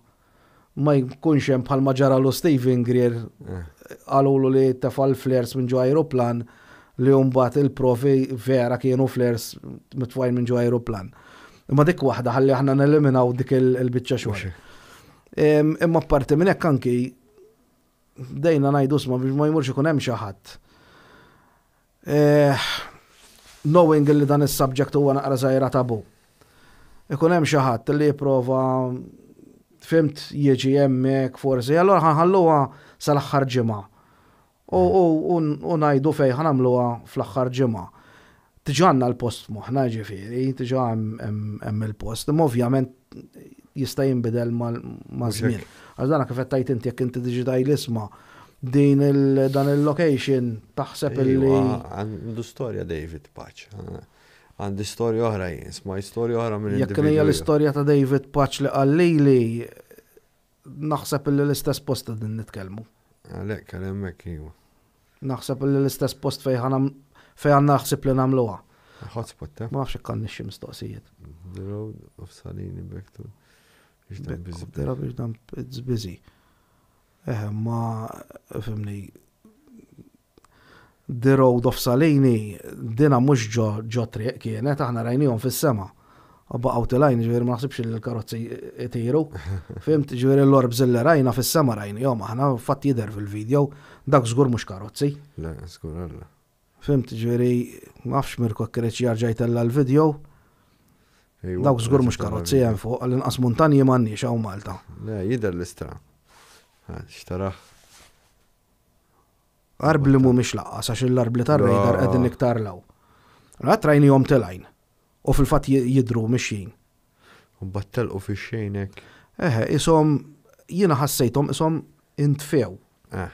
ma jkunx hemm bħalma ġara lu Steven Greer qalulu li tefa' l-flares minn ġo aeroplan li mbagħad il-provi vera kienu flares mitfajn minn ġo aeroplan. Imma dik waħda ħalli aħna neliminaw dik il-biċċa xogħol. Imma apparti minn hekk anki bdejna ngħidu sma biex ma jmurx ikun hemm xi ħadd. Knowing li dan is-subject huwa naqra żgħira tabu. Ikun hemm xi ħadd li jipprova fhimt jiġi hemmhekk forsi, allura ħanħalluha sal-aħħar ġimgħa. U ngħidu fejn ħa nagħmluha fl-aħħar ġimgħa. Diġà għandna l-post f'moħħna ġifieri, diġà hemm il-post, imma ovvjament jista' jinbidel maż-żmien. Għax dana kif qed tgħid inti jekk inti tiġi tgħid isma' din dan il-location taħseb illi. Għandu storja David Paċ. Għandi storja oħra jien, smaj storja oħra minn. Jekk hija l-istorja ta' David Paċ li qal lili, naħseb illi l-istess post din nitkellmu. Għalhekk għal hemmhekk iva. Naħseb illi l-istess post fejn għandna ħsieb li nagħmluha. Hotspot, eh? Ma nafx jekk għandniex xi mistoqsijiet. The road of Salini back to The rubbish dump, it's busy. Eh, ma fimni. The Road of Salini, dina mhux ġo ġo triq kienet, aħna rajnihom fis-sema. U baqgħu tilgħin, ġifieri ma naħsibx li l-karozzi itiru. Fhimt, ġifieri l-orbs li rajna fis-sema rajnihom aħna, fatt jidher fil-video, dak żgur mhux karozzi. Le, żgur Alla. Fhimt, ġifieri ma nafx Mirko jekk iridx jarġa' jtella' l-video. Dawk żgur mhux karozzi hemm fuq, għall-inqas muntanji m'għandniex hawn Malta. Le, jidher l-istra. X'taraħ? Arbli mhumiex laqqas għax l-arbli tar-radar qegħdin iktar 'l hawn. Qatt rajnihom telgħin u fil-fatt jidhru mixjin. U mbagħad telqu fix-xejn hekk. Eħe, qishom jiena ħassejthom qishom intfew. Eh.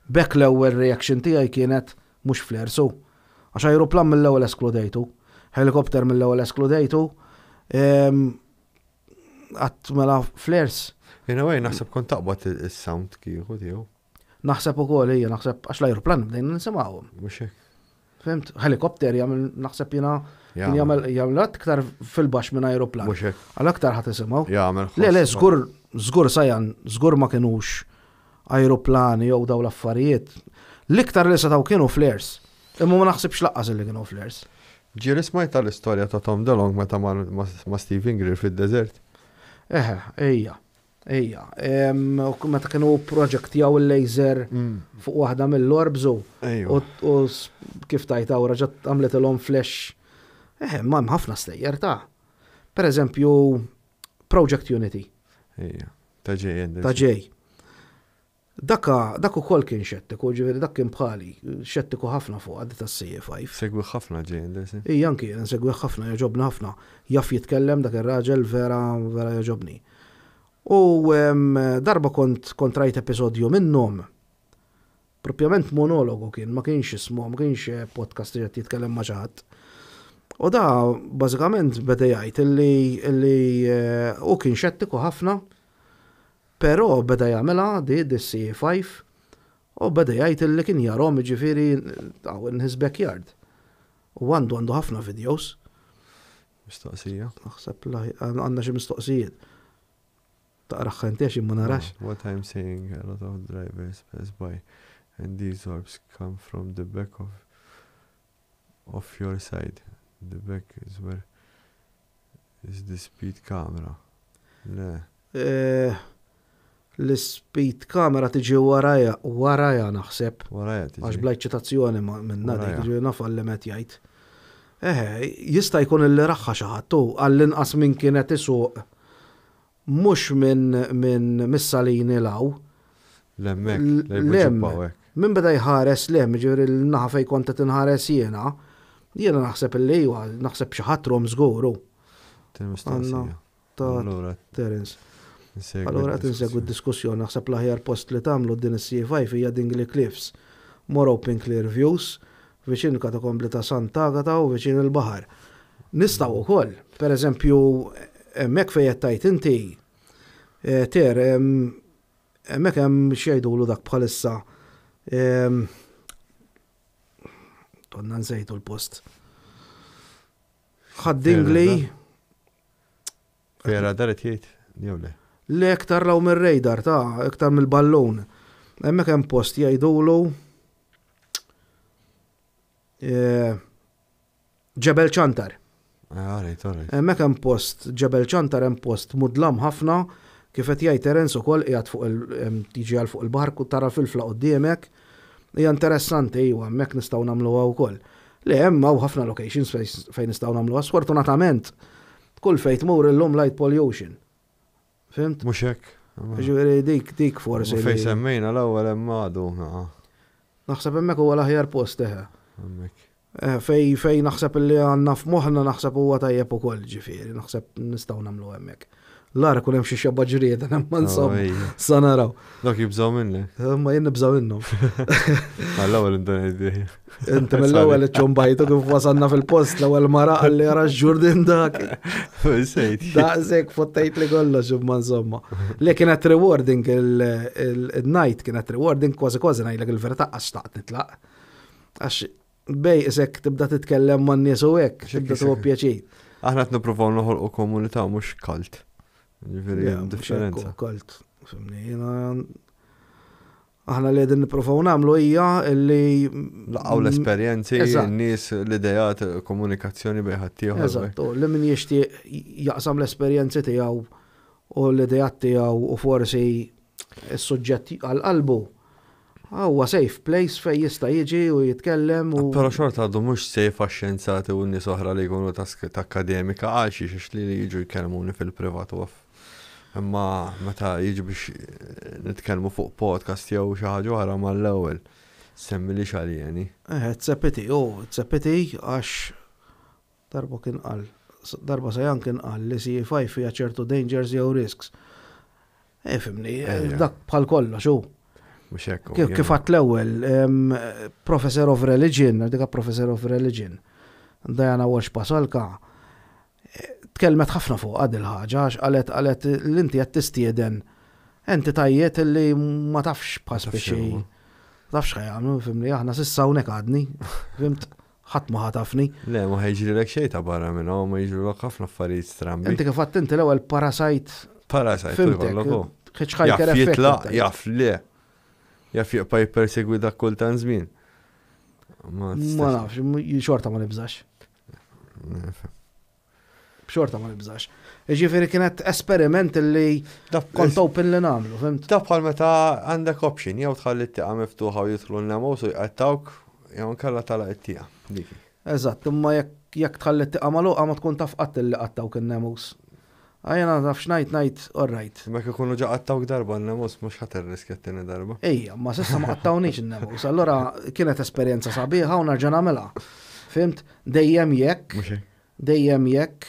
B'hekk l-ewwel reaction tiegħi kienet mhux flares hu. Għax ajruplan mill-ewwel eskludejtu, helikopter mill-ewwel eskludejtu, Qatt mela flares. In a way naħseb kont taqbad is-sound kieku tiegħu. Naħseb ukoll hija naħseb għax l-ajruplan bdejna nisimgħuhom. Mhux hekk. Fimt, helikopter jagħmel naħseb jiena kien jagħmel jagħmel aktar fil-baxx minn ajruplan. Mhux hekk. Għal aktar ħadd isimgħu. Jagħmel. Le le żgur żgur sajan żgur ma kinux ajruplani jew daw l-affarijiet. L-iktar li setgħu kienu flares. Imma ma naħsibx laqqas li kienu flares. Ġieli smajtha l-istorja ta' Tom DeLonge meta mar ma' Stephen Greer fid-deżert? Eħe, ejja. Ejja. U meta kienu project jaw il-laser fuq waħda mill-orbs u u kif tajta u raġat għamlet flash. Eħe, ma hemm ħafna stejjer ta'. Per eżempju, Project Unity. Ejja, ta' Jay Anderson. Ta' Jay. Daka, dak ukoll kien xettiku, ġifieri dak kien bħali, xettiku ħafna fuq għaddi tas-CA5. Segwih ħafna Jay Anderson. Ija anki jien nsegwih ħafna, jogħġobni ħafna. Jaf jitkellem dak ir-raġel vera vera jogħġobni. U darba kont kont rajt episodju minnhom, propjament monologu kien, ma kienx ismu, ma kienx podcast li qed jitkellem ma' xi ħadd. U da bażikament beda jgħid illi illi hu kien xettiku ħafna Però beda jagħmilha di di CE5 u beda jgħid illi kien jarhom jiġifieri hawn in his backyard. U għandu għandu ħafna videos. Mistoqsija. Naħseb għandna xi mistoqsijiet. Taqraħ inti għax ma narax. What I'm saying, a lot of drivers pass by and these orbs come from the back of of your side. The back is where Is the speed camera? Le. Eh, l-speed camera tiġi waraja, waraja naħseb. Waraja tiġi. Għax blajt ċitazzjoni minna dik, ġifieri naf għalli met jgħid. Eh, jista' jkun illi raħħa xi ħadd u għall-inqas minn kienet isuq mhux minn min mis-Salini law. L-hemmhekk, lejn Min beda jħares l-hemm, ġifieri l-naħa fejn kont qed inħares jiena, jiena naħseb illi iwa, naħseb xi ħadd rom żgur hu. Għandna ta' Terence. Allura qed insegwu d-diskussjoni, naħseb l-aħjar post li tagħmlu din is-C5 hija Dingley Cliffs. More open clear views, viċin il-katakombli ta' Sant'Agata u viċin il-baħar. Nistgħu wkoll, pereżempju, hemmhekk fejn qed tgħid inti, eh, Ter, Hemmhekk hemm x'jgħidulu dak bħalissa. Ehm, donna nsejtu l-post. Ħaddingli. Vera dar qed jgħid jew le? Le iktar law mir-radar ta' iktar mill-ballun. Hemmhekk hemm post jgħidulu eh, Ġebel Ċantar. Hemmhekk hemm post, Ġebel Ċantar hemm post mudlam ħafna, kif qed jgħid Terence ukoll qiegħed fuq il tiġi għal fuq il-baħar tara filfla quddiemek. Hija interessanti iwa hemmhekk nistgħu nagħmluha wkoll. Le hemm hawn ħafna locations fejn nistgħu nagħmluha. Sfortunatament kull fejn tmur illum light pollution. Fhimt? Mhux hekk. Ġifieri dik dik forsi. Fejn semmejna l-ewwel hemm għadu. Naħseb hemmhekk huwa l-aħjar post eħe. Hemmhekk. Eh, fej fej naħseb li għandna f'moħħna naħseb huwa tajjeb ukoll ġifieri, naħseb nistgħu nagħmlu hemmhekk. L-ar ikun hemm xi xebba ġrieden hemm ma insomma, Oh, sa naraw. Dok jibżgħu minni. Eh, Ma jien nibżgħu minnhom. Għall-ewwel indunajt bih. Inti mill-ewwel iċċombajtu kif wasalna fil-post l-ewwel mara qalli ara x-ġurdin dak. Sejt. Daqshekk fottejt li kollox imma insomma. Li kienet rewarding il-night kienet rewarding kważi kważi ngħidlek il-verità għax xtaqt nitlaq. Għax bej isek tibda titkellem man-nies u hekk, tibda tieħu pjaċir. Aħna qed nippruvaw noħolqu komunità mhux kalt. Ġifieri Le, hemm mhux hekk differenza. u Kalt, fimni, jiena aħna li qegħdin nippruvaw nagħmlu hija li Laqgħu l-esperjenzi, Eżatt. n-nies, l-idejat, komunikazzjoni bejn ħaddieħor. Eżatt, u li min jixtieq jaqsam l-esperjenzi tiegħu u l-idejat tiegħu u forsi s-suġġett għal qalbu. Huwa safe place fejn jista' jiġi u jitkellem u Però xorta għadu mhux safe għax-xjenzati u n-nies oħra li jkunu ta' sk- ta' akademika għal xiex għax li li jiġu jkellmuni fil-privat u għaf. Imma meta jiġu biex eh, nitkellmu fuq podcast jew xi ħaġa oħra mal-ewwel semmi li xaljeni. Eh, it's a pity, oh, it's a pity għax darba kien qal, darba sajan kien qal li CE5 hija ċertu dangers jew risks. Eh, fimni, eh, Ejja. dak bħal kollox, hu. Mhux hekk. Kif kif għat l-ewwel, em, Professor of Religion, dika Professor of Religion, Diana Walsh Pasolka, eh, tkellmet ħafna fuq għad il-ħaġa, għax qalet qalet l-inti qed tistieden entitajiet li ma tafx bħal tafx speċi. x'inhu. Ma tafx ħajamlu, fimni, aħna sissa hawnhekk għadni, fimt, ħadd ma ħatafni. Le, ma ħajġrilek xejn ta' barra minn hawn, ma jiġrilek ħafna affarijiet strambi. Inti kif għadt inti l-ewwel parasite, Parasite, fimtek, jkollok hu. hitchhiker Jaf effect. jitlaq, jaf le. Jaf jibqa' jippersegwi dak kull tan żmien. Ma Ma tistax. nafx, xorta ma nibżax. Nifhem. Xorta ma nibżax. Ġifieri kienet esperiment li Da- kont open li nagħmlu, fimt? Ta' bħal meta għandek option, jew tħalli t-tieqa miftuħa u jidħlu n-nemus u jqattawk, jew nkella tala t-tieqa. Dik. Eżatt, imma jekk jekk tħalli t-tiqa magħluqa ma tkun taf qatt li qattawk in-nemus. Għajna naf x'ngħid ngħid, all right. Imma jekk ikunu ġa qattawk darba n-nemus mhux ħadd irriskja t-tieni darba. Ejja, ma sissa ma qattawniex in-nemus. Allora kienet esperjenza sabiħa u nerġa' nagħmilha. Fimt? Dejjem jekk, Mhux hekk. dejjem jekk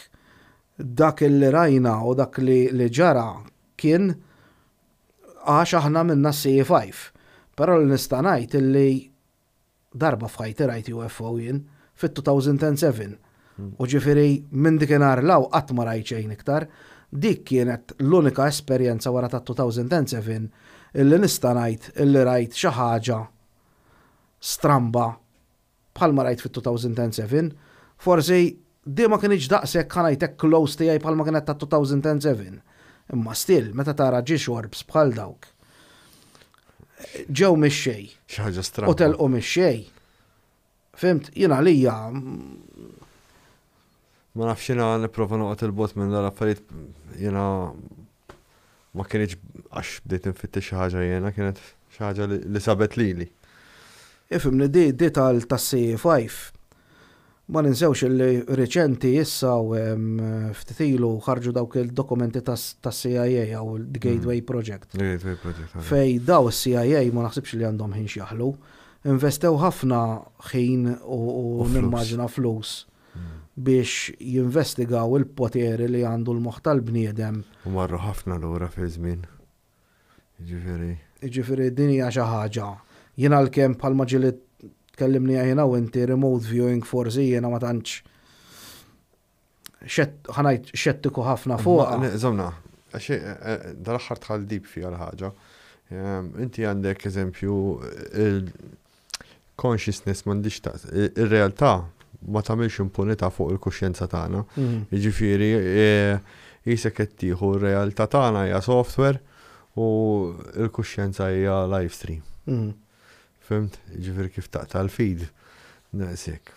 dak li rajna u dak li, li ġara kien għax aħna minna CE5. Però li nista' ngħid illi darba f'ħajti rajt UFO jien fit-2007. U ġifieri minn dikinhar law qatt ma rajt xejn iktar. Dik kienet l-unika esperjenza wara ta' 2007 illi nista' ngħid illi rajt xi ħaġa stramba bħalma rajt fit-2007. Forsi di ma kienx daqshekk ħanajtek close tiegħi bħalma kienet ta' 2007. Imma still, meta tara ġiex orbs bħal dawk. Ġew mix-xejn Xi ħaġa u stramba. telqu mix-xejn. Fimt, jiena għalija Ma nafx jiena nipprova noqgħod il-bot minn dal-affarijiet jiena ma kienx għax bdejt nfittex xi ħaġa jiena kienet xi ħaġa li li sabet lili. Ifimni di, di tal tas-CE5. Ma ninsewx li reċenti issa u em, ftit ilu ħarġu dawk il-dokumenti tas- tas-CIA jew il Gateway Project. Gateway Project. għara. Fej daw is-CIA ma naħsibx li għandhom ħin xjaħlu. Investew ħafna ħin u, u U flus. nimmaġina flus biex jinvestigaw il-poteri li għandu l-moħħ tal-bniedem. U marru ħafna lura fi żmien. Jiġifieri. Ġifieri din hija xi ħaġa. Jiena l-kemm bħalma ġieli tkellimni jiena u inti remote viewing forsi jiena ma tantx xett ħanajt xettiku ħafna fuq. Ma- Zomna, għax eh, dal-aħħar tħal deep fija l-ħaġa. Ehm, Inti għandek eżempju il-consciousness m'għandix ta' ir-realtà ma tagħmilx impunità fuq il-kuxjenza tagħna. Mhm. Jiġifieri eh, jisek qed tieħu r-realtà tagħna hija software u l-kuxjenza hija live stream. Mhm. Fimt? Jiġifieri kif taqta' l-feed. Naqsek.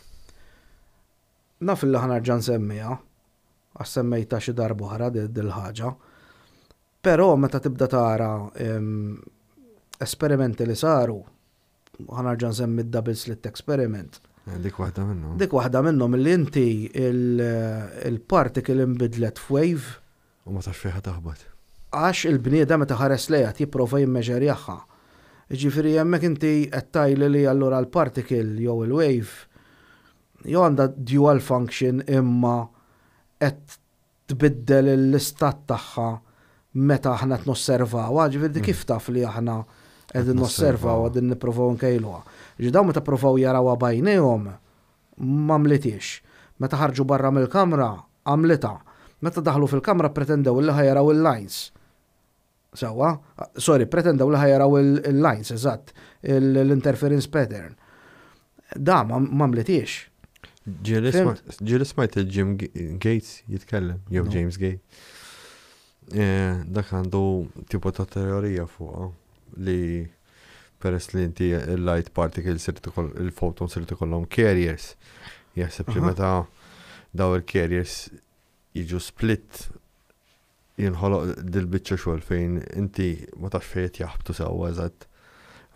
Naf li ħanarġa nsemmiha, għax semmejta xi darba oħra di- dil-ħaġa. Però meta tibda tara em, esperimenti li saru, ħanarġa nsemmi d-double slit experiment. Eh, Dik waħda minnhom. Dik waħda minnhom li inti il- il-particle inbidlet f'wave U ma tafx fejn taħbat. għax il-bniedem meta ħares lejha jipprova jimmeġerjaha. Ġifieri hemmhekk inti qed tgħidli li allura l-particle jew il-wave jew għandha dual function imma qed tbiddel l-istat tagħha meta aħna qed nosservawha, ġifieri kif taf li aħna qegħdin nosservaw, qegħdin nippruvaw nkejluha? Ġi dawn meta ppruvaw jarawha b'għajnejhom m'għamlithiex. Meta ħarġu barra mill-kamra għamlitha. Meta daħlu fil-kamra ppretendew li ħa jaraw il-lines. Sewwa? Sorry, pretendew li ħa jaraw il-lines, eżatt, l-interference pattern. Da m'għamlithiex. Ġieli smajt il-Jim Gates jitkellem, jew James Gates. Dak għandu tipo ta' teorija fuqha li peress li inti il-light particles il-photons irid ikollhom carriers. Jaħseb li meta daw il-carriers jiġu split jinħoloq dil-biċċa xogħol fejn inti ma tafx fejn qed jaħbtu sewwa eżatt.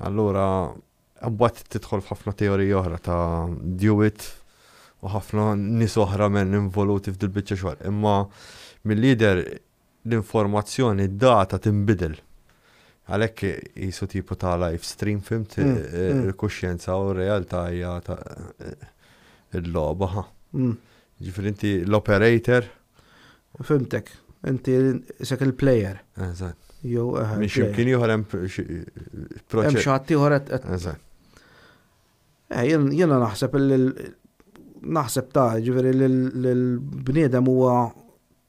Allura mbagħad tidħol f'ħafna teoriji oħra ta' Dewitt u ħafna nies oħra men involuti f'dil-biċċa xogħol. Imma mill-lider l-informazzjoni, d-data tinbidel. Għalhekk jisu tipo ta' live stream, fhimt, il-kuxjenza u r-realtà hija ta' il-logħba. Ġifieri inti l-operator. Fhimtek, inti isek il-player. Eżatt. Jew Minn x'imkien ieħor hemm proċess. Hemm xi ħadd ieħor qed. Eżatt. Jiena naħseb naħseb ta' ġifieri l-bniedem huwa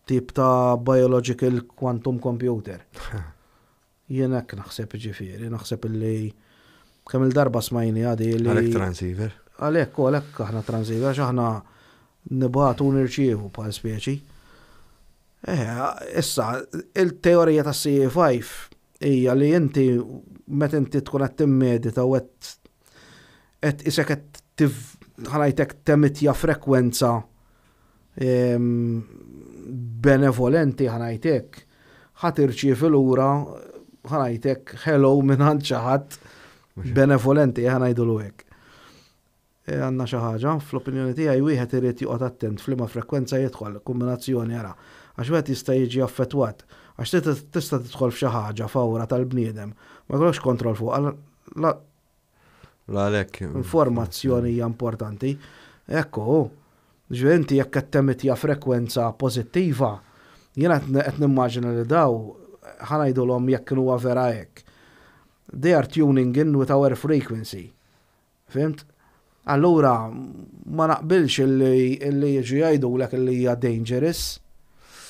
tip ta' biological quantum computer. Jien hekk naħseb ġifieri, naħseb illi kemm il-darba smajni għadi li. Għalhekk transceiver. Għalhekk u għalhekk aħna transceiver, għax aħna nibagħtu u nirċievu bħal speċi. Issa, il-teorija ta' CE5 hija li inti meta inti tkun qed timmedita u qed qed isek qed ħa ngħidlek temitja frekwenza benevolenti, ħa ngħidlek, ħa tirċievi lura, ħa ngħidlek, hello minn għand xi ħadd benevolenti, ħa ngħidulu hekk. Għandna xi ħaġa, fl-opinjoni tiegħi wieħed irid joqgħod attent f'liema frekwenza jidħol, kombinazzjoni ara, għax wieħed jista' jiġi affettwat, għax tista' tidħol f'xi ħaġa f'awra tal-bniedem, ma jkollokx kontroll fuqha. Għalhekk. Informazzjoni hija importanti. Ekku, ġifieri inti jekk qed temitja frekwenza pożittiva, jiena qed nimmaġina li daw ħa ngħidulhom jekk kienu huwa vera hekk. They are tuning in with our frequency. Fhimt? Allura ma naqbilx illi jiġu jgħidulek illi hija dangerous.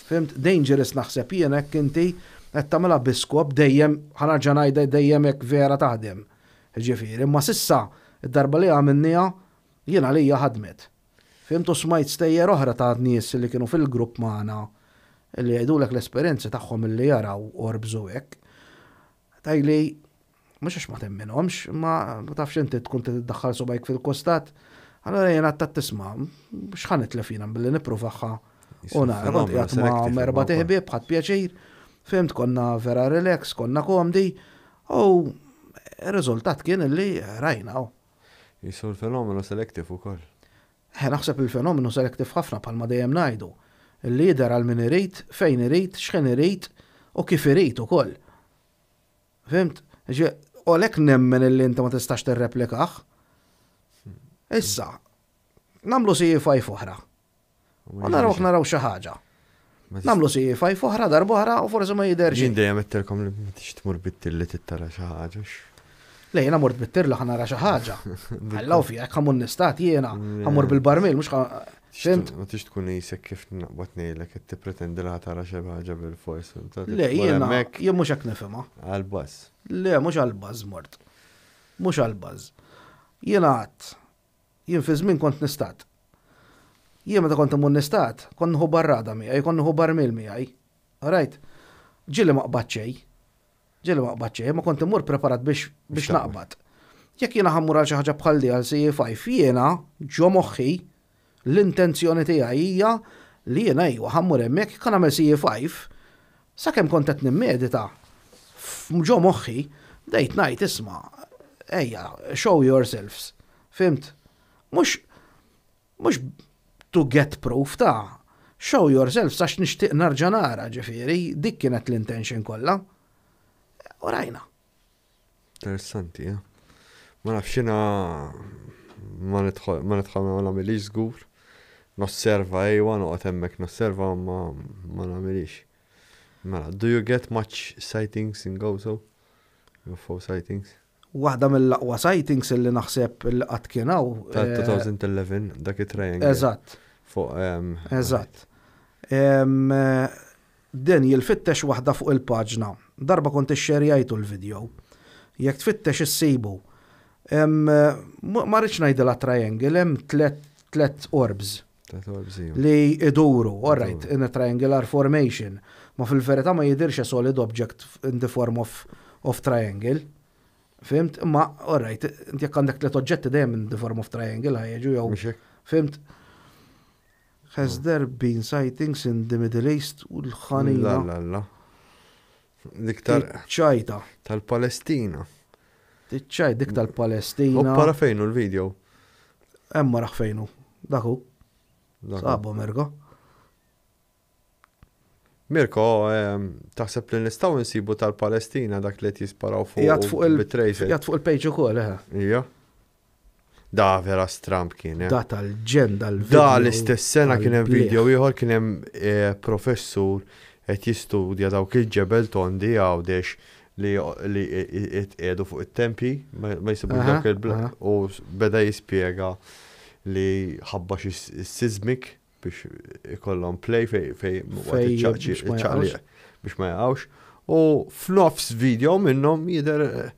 Fhimt? Dangerous naħseb jien hekk inti qed tagħmilha bi skop dejjem, ħa nerġa' ngħidha, dejjem hekk vera taħdem. Ġifieri, imma s'issa id-darba li għamilniha jien għalija ħadmet. Fhimt? U smajt stejjer oħra ta' nies li kienu fil-grupp magħna li jgħidulek l-esperjenzi tagħhom illi jaraw orbs u hekk. Tgħidli mhux għax ma temminhomx, imma ma tafx inti tkun tiddaħħal subgħajk fil-kostat. Allora jiena ta' tisma' x'ħa nitlef jiena billi nippruvaha u nara. Kont qiegħed ma' erba' tiħbieb, ħadt pjaċir, fhimt, konna vera relax, konna komdi u r-riżultat kien illi rajna. Jisu l-fenomenu selective ukoll. Naħseb il-fenomenu selective ħafna, bħalma dejjem ngħidu. Illi jidher għal min irid, fejn irid, x'ħin irid u kif irid ukoll. Fhimt? U għalhekk nemmen illi inti ma tistax tirreplikah. Issa, nagħmlu CE5 oħra. U naraw naraw xi ħaġa. Nagħmlu CE5 oħra darba oħra u forsi ma jidher. Jien dejjem għedtilkom li ma tix tmur bit-tirli tittara xi ħaġa. Le, jiena mort bit-tirla ħa nara xi ħaġa. Alla u fija, ħa mmur nistad jiena, ħa mmur bil-barmil, mhux. Fhimt? Ma tix tkun jisek kif naqbad ngħidlek qed tippretendi li tara xi ħaġa bil-fors. Le, jiena, jien mhux hekk nifhimha. Għal-buzz. Le, mhux għal-buzz mort. Mhux għal-buzz. Jiena għadt, jien fi żmien kont nistad. Jien meta kont immur nistad, kont nieħu barrada miegħi, kont nieħu barmil miegħi. Right? Ġieli ma qbad xejn. Ġieli ma qbad xejn, ma kont immur preparat biex naqbad. Jekk jiena ħa mmur għal xi ħaġa bħal di, għal CE5, jiena ġo moħħi l-intenzjoni tiegħi hija li jiena iwa ħa mmur hemmhekk kan nagħmel CE5, sakemm kont qed nimmedita ġo moħħi bdejt ngħid, "Isma', ejja, show yourselves." Fhimt? Mhux to get proof ta' show yourself sax nixtieq narġa' nara, ġifieri, dik kienet l-intention kollha. U rajna. Interessanti, eh? Ma nafx jiena ma nidħol ma nidħol ma nagħmilix żgur. Nosserva ejwa noqgħod hemmhekk nosserva ma ma nagħmilix. Mela, do you get much sightings in Gozo? UFO sightings? Waħda mill-aqwa sightings illi naħseb li qatt kien hawn. Ta' 2011, dak it-triangle. Eżatt. Fuq. Eżatt. Daniel fittex waħda fuq il-paġna. Darba kont ixxerjajtu l-video. Jekk tfittex issibu. Ma rridx ngħidilha triangle, hemm tlet orbs. Tlet orbs, iva. Li iduru, all right, in a triangular formation. Ma fil-verità ma jidhirx a solid object in the form of, of triangle. Fhimt? Imma, all right, inti jekk għandek tlet oġġetti dejjem in the form of triangle ħa jiġu jew. Mhux hekk? Fhimt? Has there been sightings in the Middle East u l-ħanina? La, la, la. L-iktar. Ċajta. Tal-Palestina. Tiċċajt dik tal-Palestina. U para fejnu l-video? Hemm raħ fejnu. Daku. Sabu Mirko. Mirko, ehm, taħseb li nistgħu nsibu tal-Palestina dak li qed jisparaw fuq Jgħat fuq il-tracer. Jgħat fuq il-page ukoll, eh. Ija. Da vera stramp kien. Eh. Da tal-ġen dal-video. Da l-istess sena kien hemm video ieħor kien hemm eh, professur qed jistudja dawk il-ġebel tondi għawdex li li jitqiegħdu fuq it-tempji, ma jsibux dawk il u beda jispjega li ħabba xi sismic biex ikollhom play fej fej iċ-ċaqliq biex ma jaqgħux. U f'nofs video minnhom jidher eh,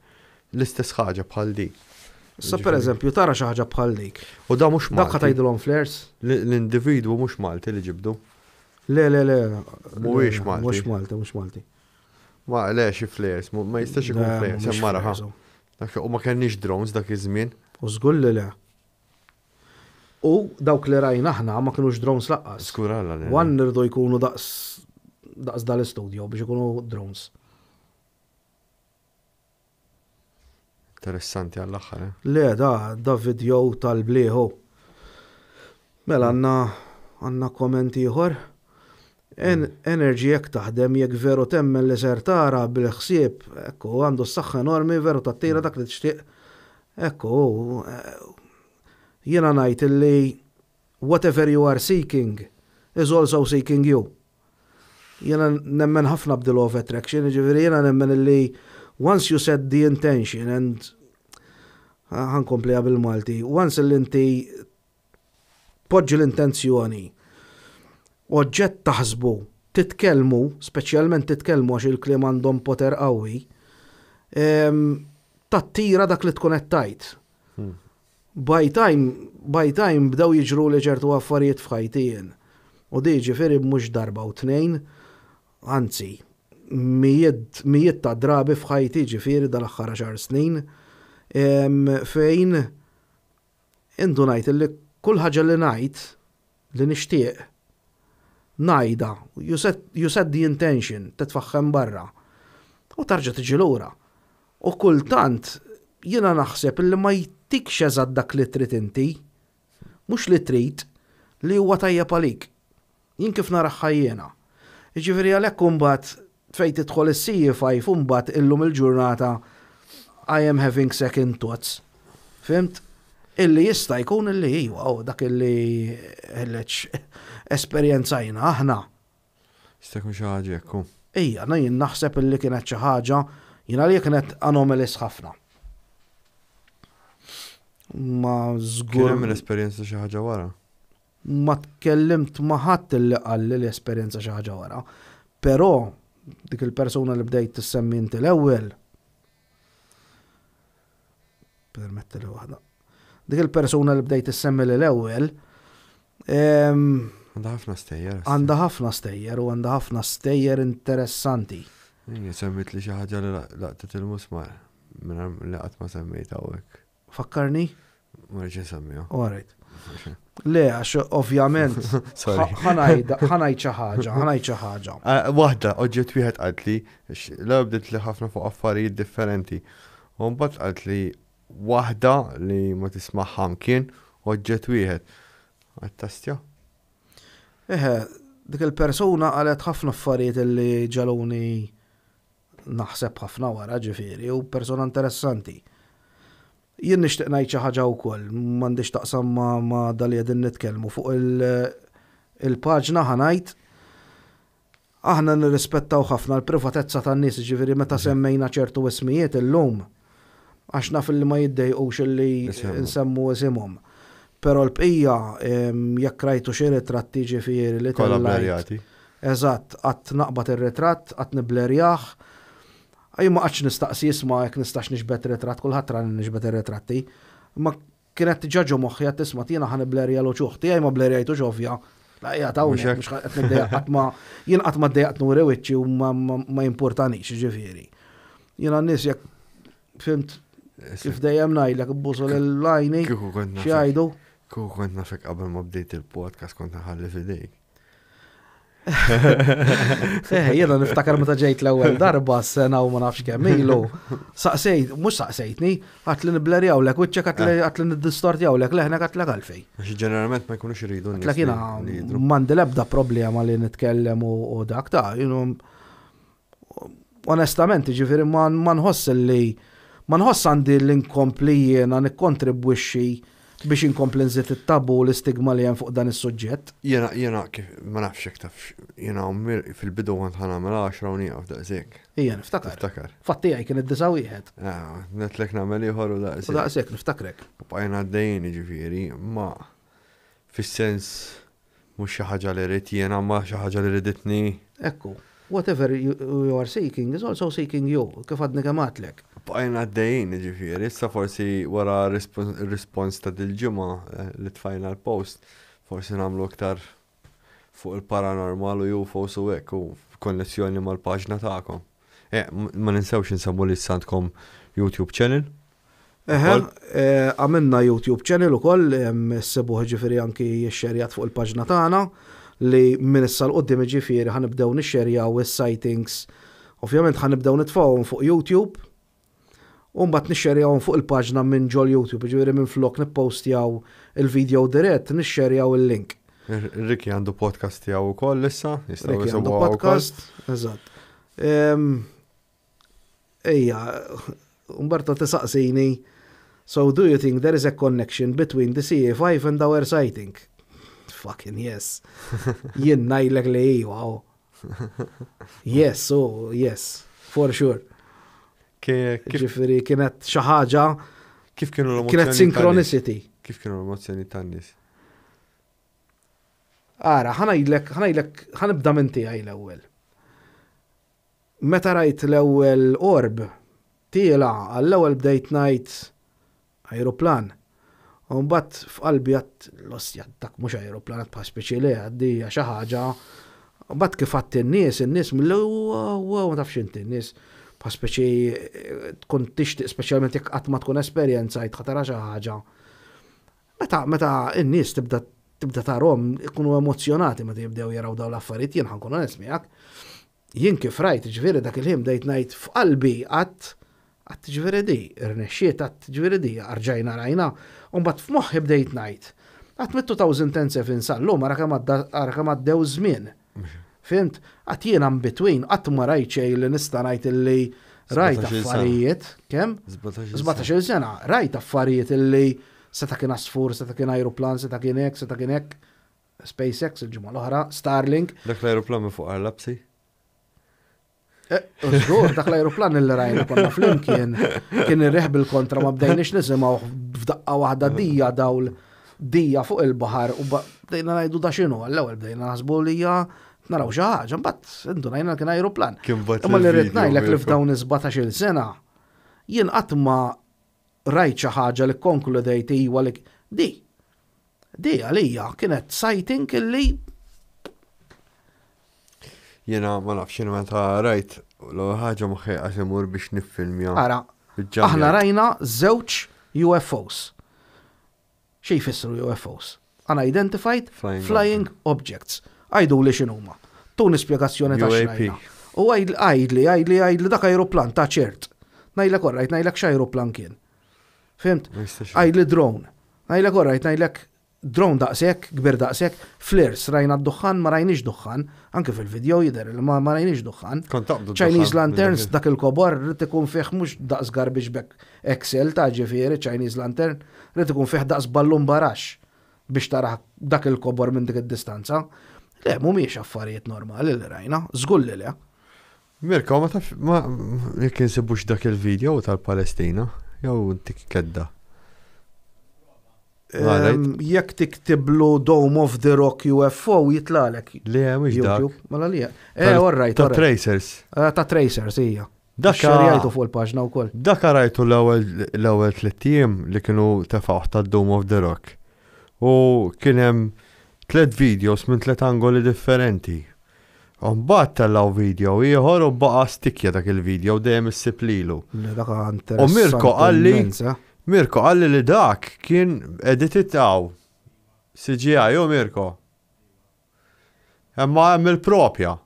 l-istess ħaġa bħal dik. Sa per eżempju, tara xi ħaġa bħal dik. U da mhux Malti. Dak tgħidilhom flares? L-individwu mhux Malti li ġibdu. Le, le, le. Mhuwiex Malti. Mhux Malti, mhux Malti. Ma le xi flares, ma jistax ikun flares, hemm mara ħa. U ma kenniex drones dak iż-żmien. U żgur li le. U dawk li rajna aħna ma kinux drones laqqas. Żgur Alla le. One irdu jkunu daqs daqs dal-istudio biex ikunu drones. Interessanti għall-aħħar, eh? Le, da, da video tal-blieħu. Mela għandna għandna comment ieħor. En, energy jekk taħdem jekk veru temmen li ser tara bil-ħsieb, ekku, għandu s-saħħa enormi, veru tattira dak li tixtieq. Ekku, eh, jiena ngħid illi whatever you are seeking is also seeking you. Jiena nemmen ħafna b'di law of attraction, jiġifieri jiena nemmen illi once you set the intention and ħankompliha bil-Malti, once illi inti tpoġġi l-intenzjoni, oġġett taħsbu, titkellmu, speċjalment titkellmu għax il-kliem għandhom poter qawwi, tattira dak li tkun qed tgħid. Hmm. By time, by time bdew jiġruli ċertu affarijiet f'ħajti jien. U di jiġifieri mhux darba u tnejn, anzi, mijiet, mijiet ta' drabi f'ħajti jiġifieri dal-aħħar għaxar snin, fejn indunajt illi kull ħaġa li ngħid, li nixtieq, ngħidha, you set, you set the intention, titfagħha hemm barra, u tarġa' tiġi lura. U kultant jiena naħseb li ma jtikx eżatt dak li trid inti, mhux li trid, li huwa tajjeb għalik. Jien kif naraha jiena. Jiġifieri għalhekk imbagħad fejn tidħol is-CE5 imbagħad illum il-ġurnata I am having second thoughts. Fhimt? Illi jista' jkun illi iwa, oh, dak illi ħelleġ esperjenzajna aħna. Jista' jkun xi ħaġa hekk hu. Ejja, na jien naħseb illi kienet xi ħaġa, jien għalija kienet anomalous ħafna. Ma żgur. Kien hemm esperjenza xi ħaġa wara? Ma tkellimt ma' ħadd illi qalli li esperjenza xi ħaġa wara. Però dik il-persuna li bdejt tissemmi inti l-ewwel, Permetti li waħda. Dik il-persuna li bdejt issemmi li l-ewwel. Għandha ħafna stejjer. Għandha ħafna stejjer u għandha ħafna stejjer interessanti. Semmit li xi ħaġa li laqtet il-musmar minn li qatt ma semmejt hawnhekk. Fakkarni? Ma rridx insemmiha. All right. Le, għax ovvjament, ħanajd xi ħaġa, ħanajd xi ħaġa. Eh, waħda, oġġett wieħed qaltli, la bdiet li ħafna fuq affarijiet differenti. U mbagħad qaltli waħda li ma tismagħha mkien, oġġett wieħed. Għattastja? Eħe, dik il-persuna qalet ħafna affarijiet li ġaluni. naħseb ħafna wara ġifieri u persona interessanti. Jien nixtieq ngħid xi ħaġa wkoll, m'għandix taqsam ma' ma' da li qegħdin nitkellmu fuq il-paġna ħa ngħid aħna nirrispettaw ħafna l-privatezza tan-nies, jiġifieri meta semmejna ċertu ismijiet illum għax naf li ma jiddejqux illi nsemmu isimhom. Però l-bqija jekk rajtu xi ritratti ġifieri li tellajt. Eżatt, qatt naqbad ir-ritratt, qatt niblerjah. Jien ma qgħadtx nistaqsi isma' jekk nistax niġbed ritratt, kulħadd rani niġbed ir-ritratti. Imma kienet diġà ġo moħħi għedt isma' jiena ħa niblerja l-uċuħ tiegħi ma blerjajtux ovvja. La qiegħed hawnhekk mhux qed niddejjaq qatt ma jien qatt ma ddejjaqt nuri wiċċi u ma jimpurtanix jiġifieri. Jiena n-nies jekk fimt kif dejjem ngħidlek ibbusu lil għajni x'jgħidu. Kieku kont nafek qabel ma bdejt il-podcast kont nħalli f'idejk. Eh, jiena niftakar meta ġejt l-ewwel darba s-sena u ma nafx kemm ilu. Saqsejt, mhux saqsejtni, għat li niblerjawlek wiċċek għat li għat li niddistortjawlek leħnek għat lek għalfej. Għax ġeneralment ma jkunux iridu. Għatlek jiena m'għandi l-ebda problema li nitkellem u dak ta' jienu onestament, ġifieri ma nħoss li ma nħoss għandi li nkompli jiena nikkontribwixxi biex inkompli nżid it-tabu u l-istigma li hemm fuq dan is-suġġett. Jiena, jiena kif, ma nafx jekk tafx, jiena fil-bidu kont ħa nagħmel għaxra u nieqaf daqshekk. Ija, niftakar. Niftakar. Fatt tiegħi kien id-disa' wieħed. Ah, Netlek nagħmel ieħor u daqshekk. U daqshekk, niftakrek. U bqajna għaddejjin jiġifieri, ma fis-sens Mhux xi ħaġa li rrid jiena imma xi ħaġa li riditni. Ekku. Whatever you are seeking is also seeking you, kif għadni kemm għadtlek. Bqajna għaddejjin, jiġifieri, issa forsi wara r-rispons ta' dil-ġimgħa eh, li tfajna l-post, forsi nagħmlu iktar fuq il-paranormal u UFOs u hekk u konnessjoni mal-paġna tagħkom. Eh, ma ninsewx insemmu li għandkom YouTube channel. Eħe, eh, għamilna YouTube channel ukoll, ssibuh ġifieri anki xerjat fuq il-paġna tagħna li minn issa l qudiem ġifieri ħanibdew nixxerjaw is-sightings. Ovvjament ħanibdew nitfgħuhom fuq YouTube u mbagħad nixxerjawhom fuq il-paġna minn ġol YouTube, ġifieri minn flok nippostjaw il-video dirett, nixxerjaw il-link. Ricky għandu podcast tiegħu wkoll issa, jistgħu Ricky għandu podcast, eżatt. Ejja, Umberto tisaqsini, so do you think there is a connection between the CA5 and our sighting? Fucking yes. Jien ngħidlek li iva. Oh. Yes, oh, yes, for sure. Ġifieri kienet xi ħaġa Kif kienu l-emozzjoni? Kienet synchronicity. Kif kienu l-emozzjoni tan-nies? Ara, ħa ngħidlek, ħa ngħidlek, ħa nibda minn tiegħi l-ewwel. Meta rajt l-ewwel orb tiela' għall-ewwel bdejt ngħid ajruplan. U mbagħad f'qalbi għedt l-ostja dak mhux ajruplan għedt bħal speċi le għedt di hija xi ħaġa. Mbagħad kif għedt in-nies, in-nies mill-ewwel wow wow ma tafx inti n-nies bħal speċi tkun tixtieq speċjalment jekk qatt ma tkun esperjenzajt ħa tara xi ħaġa. Meta meta n-nies tibda tibda tarhom ikunu emozzjonati meta jibdew jaraw dawn l-affarijiet, jien ħa nkun onest miegħek. Jien kif rajt, ġifieri dak il-ħin bdejt ngħid f'qalbi għadt għadt ġifieri di, irnexxiet għadt ġifieri di, rġajna rajna, u mbagħad f'moħħi bdejt ngħid. Għadt mit-2007 sal-lum ara kemm għadda ara kemm għaddew żmien. Fhimt? Għadt jiena in between qatt ma rajt xejn li nista' ngħid illi rajt affarijiet, kemm? 17-il sena, rajt affarijiet illi seta' kien għasfur, seta' kien ajruplan, seta' kien hekk, seta' kien hekk. SpaceX il-ġimgħa l-oħra, Starlink. Dak l-ajruplan minn fuq Arlapsi? Eh, żgur, dak l-ajruplan li rajna konna flimkien kien irriħ bil-kontra ma bdejniex nisimgħu f'daqqa waħda dija dawl dija fuq il-baħar u bdejna ngħidu da x'inhu għall-ewwel bdejna naħsbu li hija naraw xi ħaġa, mbagħad indunajna kien ajruplan. Imma li rrid ngħidlek li f'dawn is-17-il sena jien qatt ma rajt xi ħaġa li kkonkludejt iwa li di. Di għalija kienet sighting illi Jiena ma nafx jiena meta rajt l-ewwel ħaġa moħħi qas imur biex niffilmja. Ara, aħna rajna żewġ UFOs. Xi jfissru UFOs? Unidentified Flying, Flying Objects. Għiduli x'inhuma. Tuni spjegazzjoni ta' x'rajna. U għidli, għidli, għidli dak ajruplan ta' ċert. Ngħidlek orrajt, ngħidlek x'ajruplan kien. Fhimt? Għidli drone. Ngħidlek orrajt, ngħidlek Drone daqshekk, kbir daqshekk, flirs, rajna d-duħħan, ma rajniex duħħan, anke fil-video jidher li ma rajniex duħħan. Kont taqbdu Chinese lanterns dak il-kobor rrid ikun fih mhux daqs garbage bag Excel ta' ġifieri Chinese lantern, rrid ikun fih daqs ballun barax biex tarah dak il-kobor minn dik id-distanza. Le, mhumiex affarijiet normali li rajna, żgur li le. Mirko, ma tafx, ma jekk insibux dak il-video tal-Palestina, jew intik kedda. Jekk tiktiblu Dome of the Rock UFO jitlalek. Le, mhux dak. Mela li. Eh, all right. Ta' Tracers. Eh, ta' Tracers, hija. Dak rajtu fuq il-paġna wkoll. Dak rajtu l-ewwel tliet ijiem li kienu tefgħuh ta' Dome of the Rock. U kien hemm tliet videos minn tliet angoli differenti. U mbagħad tellgħu video ieħor u baqa' stikkja dak il-video dejjem issib lilu. Le dak interessanti. U Mirko qalli immens, eh? Mirko qalli li dak kien edited hawn. CGI u Mirko. Imma hemm il-propja.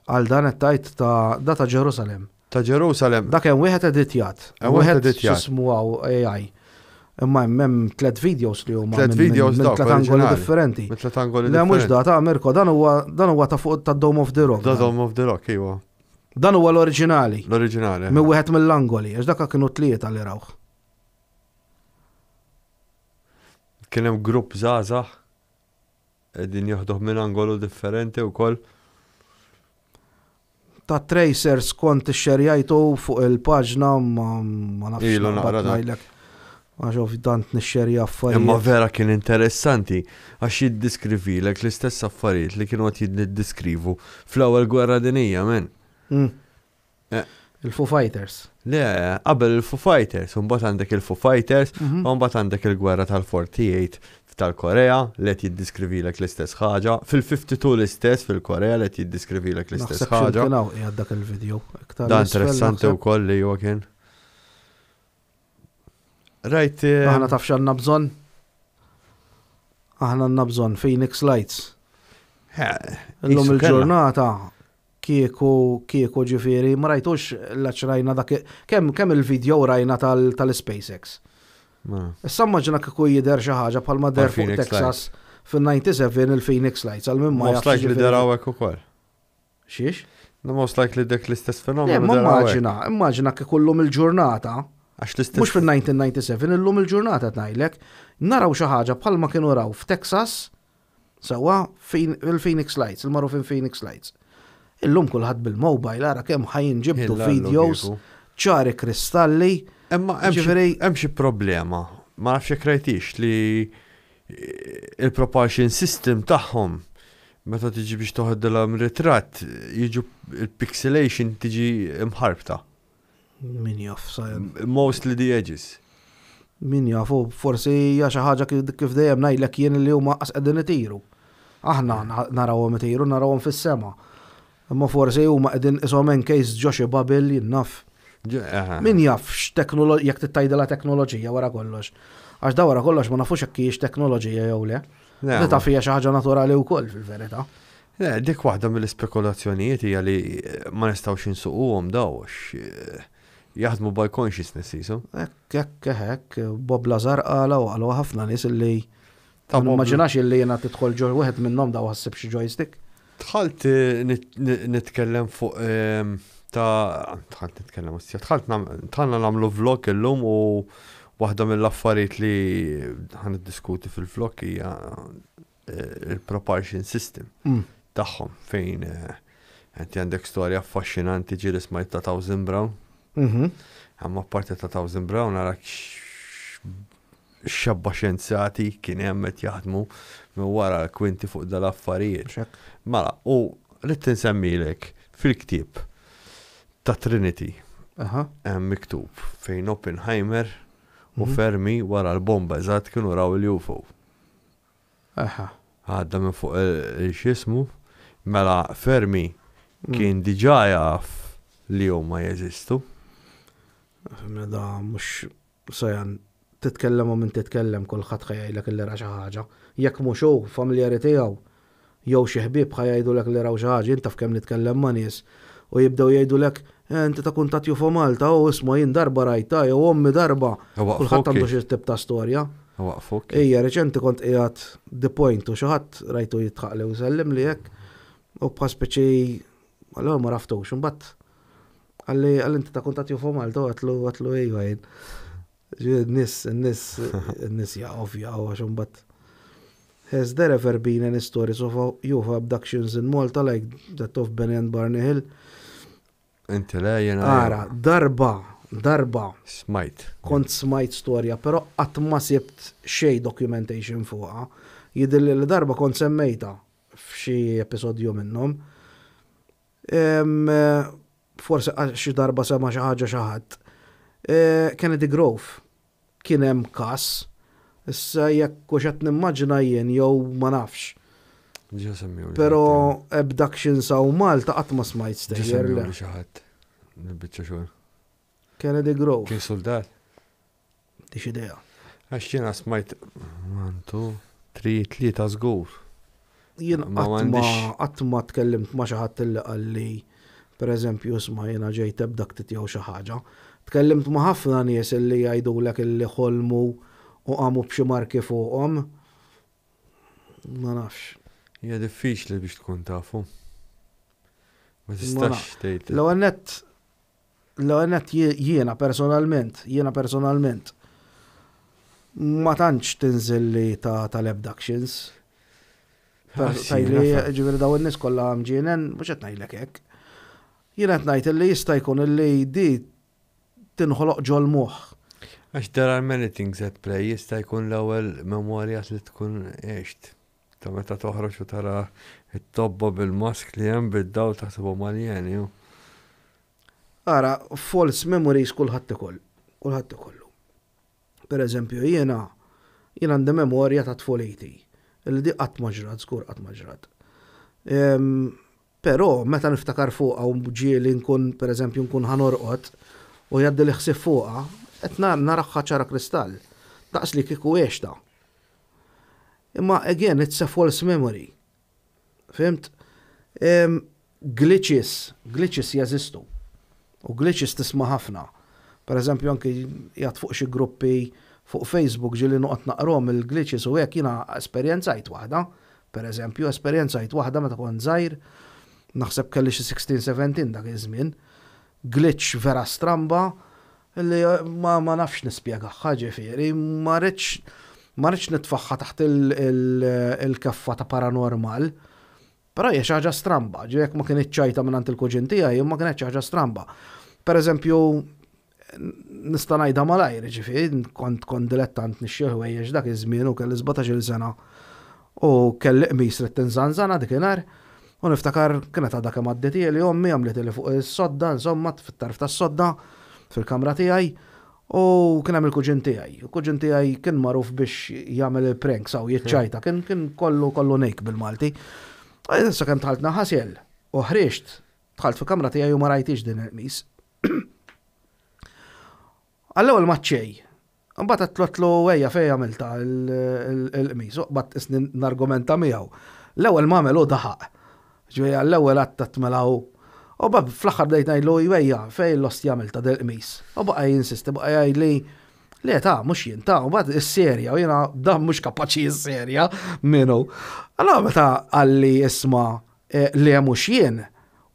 Għal dan qed tgħid ta' da ta' Ġerusalem. Ta' Ġerusalem. Dak hemm wieħed editjat. Hemm wieħed editjat. X'ismu hawn AI. Imma hemm hemm tliet videos li huma Tliet videos minn dawk tliet angoli oriġinali. differenti. Minn tliet angoli Le mhux differenti. da ta' Mirko, dan huwa dan huwa ta' fuq ta' Dome of the Rock. Da Dome of the Rock, iwa. Dan huwa l-oriġinali. L-oriġinali. Minn wieħed mill-angoli, għax dak kienu tlieta li rawh. Kien hemm grupp żgħażagħ qegħdin joħduh minn angolu differenti wkoll. Ta' Tracers kont ixxerjajtu fuq il-paġna ma ma nafx. Ilu naqra dak. ngħidlek. Għax ovvjament nixxerja affarijiet. Imma vera kien interessanti għax jiddiskrivilek l-istess affarijiet li kienu qed jiddeskrivu fl-ewwel gwerra dinija, men. Eh. Il-Foo Fighters. Le, qabel il-Foo Fighters, imbagħad għandek il-Foo Fighters, Mhm. u mbagħad għandek il-gwerra tal-48 tal-Korea li qed jiddiskrivilek l-istess ħaġa, fil-52 l-istess fil-Korea li qed jiddiskrivilek l-istess Naħseb ħaġa. x'imkien hawn qiegħed dak il-video. Iktar Da l-isfel interessanti naħseb. wkoll li huwa kien. Rajt. eh, Aħna taf x'għandna bżonn? Aħna għandna bżonn Phoenix Lights. eh, Illum jisu kellna. il-ġurnata kieku kieku ġifieri ma rajtux l rajna dak kemm kemm il-video rajna tal-SpaceX. Ma. Issa immaġina kieku jidher xi ħaġa bħalma der fuq Phoenix Texas fin-97 il-Phoenix Lights għal min ma Most jafx. likely ġifieri- deraw hekk ukoll. Xiex? No most likely dak l-istess Le, fenomenu. ma deraw hekk. immaġina, immaġina kieku llum il-ġurnata, Għax l-istess. mhux fin-1997, illum il-ġurnata qed ngħidlek, naraw xi ħaġa bħalma kienu raw f'Texas, sewwa il-Phoenix Lights, il-magħrufin Phoenix Lights. Illum kulħadd bil-mobile ara kemm ħajinġibdu Illa videos kieku. ċari kristalli. Imma hemm xi- Ġifieri- hemm xi problema. Ma nafx jekk rajtix li il-propulsion system tagħhom meta tiġi biex toħodilhom ritratt jiġu il-pixelation tiġi imħarbta. Min jaf, sajem. Mostly the edges. Min jaf, u forsi hija xi ħaġa kif kif dejjem ngħidlek jien li huma qas qegħdin itiru. Aħna narawhom itiru, narawhom fis-sema. Imma forsi huma qegħdin ishom encased ġo xi bubble jien naf. Min jaf x'teknoloġija jekk tittajdilha teknoloġija wara kollox. Għax da wara kollox ma nafux jekk hijiex teknoloġija jew le. Li taf hija xi ħaġa naturali wkoll fil-verità. Le, dik waħda mill-ispekulazzjonijiet hija li eh, ma nistgħux insuquhom daw għax eh, jaħdmu by consciousness jisu. Hekk hekk hekk, Bob Lazar qala u qalu ħafna nies illi Ta' ma Bob- nimmaġinax illi jiena tidħol ġo wieħed minnhom daw ħassib xi joystick. Dħalt eh, nit- nit- nitkellem fuq ehm, ta' dħalt nitkellem ostja, dħalt nam- dħalna nagħmlu vlog illum u waħda mill-affarijiet li ħan niddiskuti fil-vlog hija eh, il-propulsion system tagħhom fejn eh, inti għandek storja affaxxinanti ġieli smajt ta' Townsend Brown. Imma apparti ta' Townsend Brown narak xabba xjenzati kien hemm qed jaħdmu minn wara l-kwinti fuq dal-affarijiet. Xek. Mela, u rrid insemmilek fil-ktieb ta' Trinity Aha. hemm miktub fejn Oppenheimer u Mhm. Fermi wara l-bomba eżatt kienu raw il-UFO. Aha. Għadda minn fuq il-xismu, mela Fermi Mm. kien diġà jaf li huma jeżistu. Mela Da mhux sajan titkellem u minn titkellem kulħadd ħajjajlek illi ra xi ħaġa. Jekk mhux hu familjari tiegħu jew xi ħbieb ħajajdulek li raw xi ħaġa, inta f'kemm nitkellem ma' nies u jibdew jgħidulek "Eh, inti ta' kuntatt UFO Malta u isma' jien darba rajta jew ommi darba. Kulħadd għandu xi tip ta' storja. Waqfuk. Ejja, reċenti kont qiegħed The Point u xi ħadd rajtu jitħaqli u sellim li hekk u bħal speċi allura ma raftux, imbagħad qalli qalli inti ta' kuntatt UFO Malta u għatlu għatlu ejwa jien. Ġifieri n-nies n-nies n-nies jaqgħu f'jaqgħu għax imbagħad Has there ever been any stories of UFO abductions in Malta like that of Benny and Barney Hill? Inti le jiena. Ara, darba, darba. Smajt. Kont smajt storja, però qatt ma sibt xejn documentation fuqha. Jidhirli li darba kont semmejtha f'xi episodju minnhom. Forsi xi darba sema' xi ħaġa xi ħadd. Kennedy Grove kien hemm każ. Issa jekk hux qed nimmaġina jien jew ma nafx. Ġa semmiwli. Però abductions hawn Malta qatt ma smajt Ġa stejjer. semmiwli xi ħadd. Il-biċċa xogħol. Kennedy Grove. Kien soldat. M'għandix idea. Għax jiena smajt 1, 2, 3, 3 żgur. Jien Ma qatt ma m'għandix. qatt ma tkellimt ma' xi ħadd illi qalli pereżempju isma' jiena ġejt abducted jew xi ħaġa. Tkellimt ma' ħafna nies illi jgħidulek illi ħolmu u qamu b'xi marki fuqhom. Ma nafx. Hija diffiċli biex tkun tafu. Ma Ma tistax nafx. tgħid. L-ewwel nett l-ewwel nett jiena personalment, jiena personalment ma tantx tinżilli ta' tal-abductions. Tajli, ġifieri daw in-nies kollha mġienen, mhux qed ngħidlek hekk. Jiena qed ngħid illi jista' jkun illi di tinħoloq ġol-moħħ. Għax there are many things at play, jista' jkun l-ewwel memorja li tkun għext. Ta' meta toħroġ u tara it-tobba bil-mask li hemm bid-dawl taħsibhom aljeni. Ara, false memories kulħadd ikoll, kulħadd ikollu. Per eżempju, jiena jien għandi memorja ta' tfuliti, li di qatt ma ġrat, żgur qatt ma ġrat. Però meta niftakar fuqha u ġieli nkun per eżempju nkun ħa norqod u jgħaddi l-ħsieb fuqha, qed naraha ċara kristall. Daqs li kieku għextha. Imma again, it's a false memory. Fhimt? Glitches, glitches jeżistu. U glitches tisma' ħafna. Per eżempju, anki jgħat fuq xi gruppi fuq Facebook ġieli noqgħod naqrom il-glitches u hekk jiena esperjenzajt waħda. Per eżempju, esperjenzajt waħda meta kont żgħir, naħseb kelli xi 16-17 dak iż-żmien. Glitch vera stramba li ma, ma nafx nispjegaha ġifieri, ma rridx ma rridx nitfaħħa taħt il-keffa ta' paranormal. Però hija xi ħaġa stramba, ġi jekk ma kienet ċajta minn il-kuġin tiegħi, imma kienet xi ħaġa stramba. Per eżempju, nista' ngħidha malajr, ġifieri, kont kont dilettant nixxi ħwejjeġ dak iż-żmien u kelli 17-il sena u kelli qmis ridt inżanżana dikinhar u niftakar kienet għadha kemm għadditieli ommi għamlitili fuq is-sodda, insomma, fit-tarf tas-sodda fil-kamra tiegħi u kien hemm il-kuġin tiegħi. Il-kuġin tiegħi kien magħruf biex jagħmel il-pranks aw jiċċajta, kien kien kollu kollu nejk bil-Malti. Issa kemm dħalt naħasel u ħriġt, dħalt fil-kamra tiegħi u ma rajtix din il-qmis. Għall-ewwel ma ċej. Mbagħad għedtlu ejja fejn għamilta il-qmis, u qbadt isni nargumenta miegħu. L-ewwel ma għamel u daħaq. Ġifieri għall-ewwel għadt mela hu. U bab fl-aħħar bdejt ngħidlu ejja fejn l-ostja għamilta dil-qmis. U baqa' jinsisti, baqa' jgħidli le ta' mhux jien ta' u mbagħad isserja u jiena dan mhux kapaċi jisserja minnu. Allora meta qalli isma' le mhux jien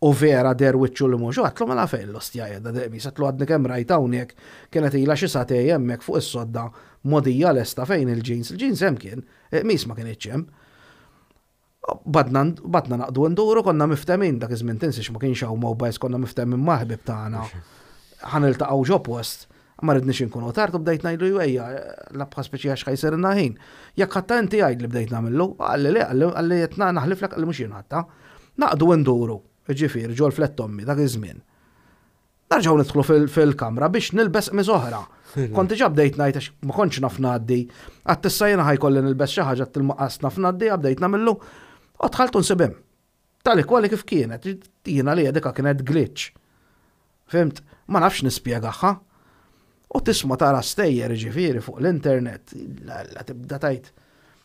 u vera der wiċċu li mhux, għedtlu mela fejn l-ostja qiegħda dil-qmis, għedtlu għadni kemm rajt hawnhekk kienet ilha xi sagħtej hemmhekk fuq is-sodda mogħdija lesta fejn il-jeans, il-jeans hemm kien, il-qmis ma kinitx hemm. Badna badna naqdu nduru, konna miftemin dak iż-żmien tinsiex ma kienx hawn mobiles, konna miftemin ma' ħbieb tagħna. Ħa niltaqgħu ġo post, ma ridniex inkunu tard u bdejt ngħidlu ejja labħa speċi għax ħa jsirna ħin. Jekk ħadtha inti għid li bdejt nagħmillu, qalli le, qalli qed naħliflek qalli mhux jien ħadtha. Naqdu nduru, ġifieri ġol flett ommi dak iż-żmien. Narġgħu nidħlu fil-kamra biex nilbes qmis oħra. Kont diġà bdejt ngħid għax ma kontx naf ngħaddi. Għadt issa jiena ħa jkolli nilbes xi ħaġa għadt il-maqas naf ngħaddi bdejt nagħmillu. U dħalt u nsibhem. Tali kwali kif kienet, jiena li dika kienet glitch. Fhimt? Ma nafx nispjegaha. U tisma' tara stejjer ġifieri fuq l-internet, la tibda tgħid.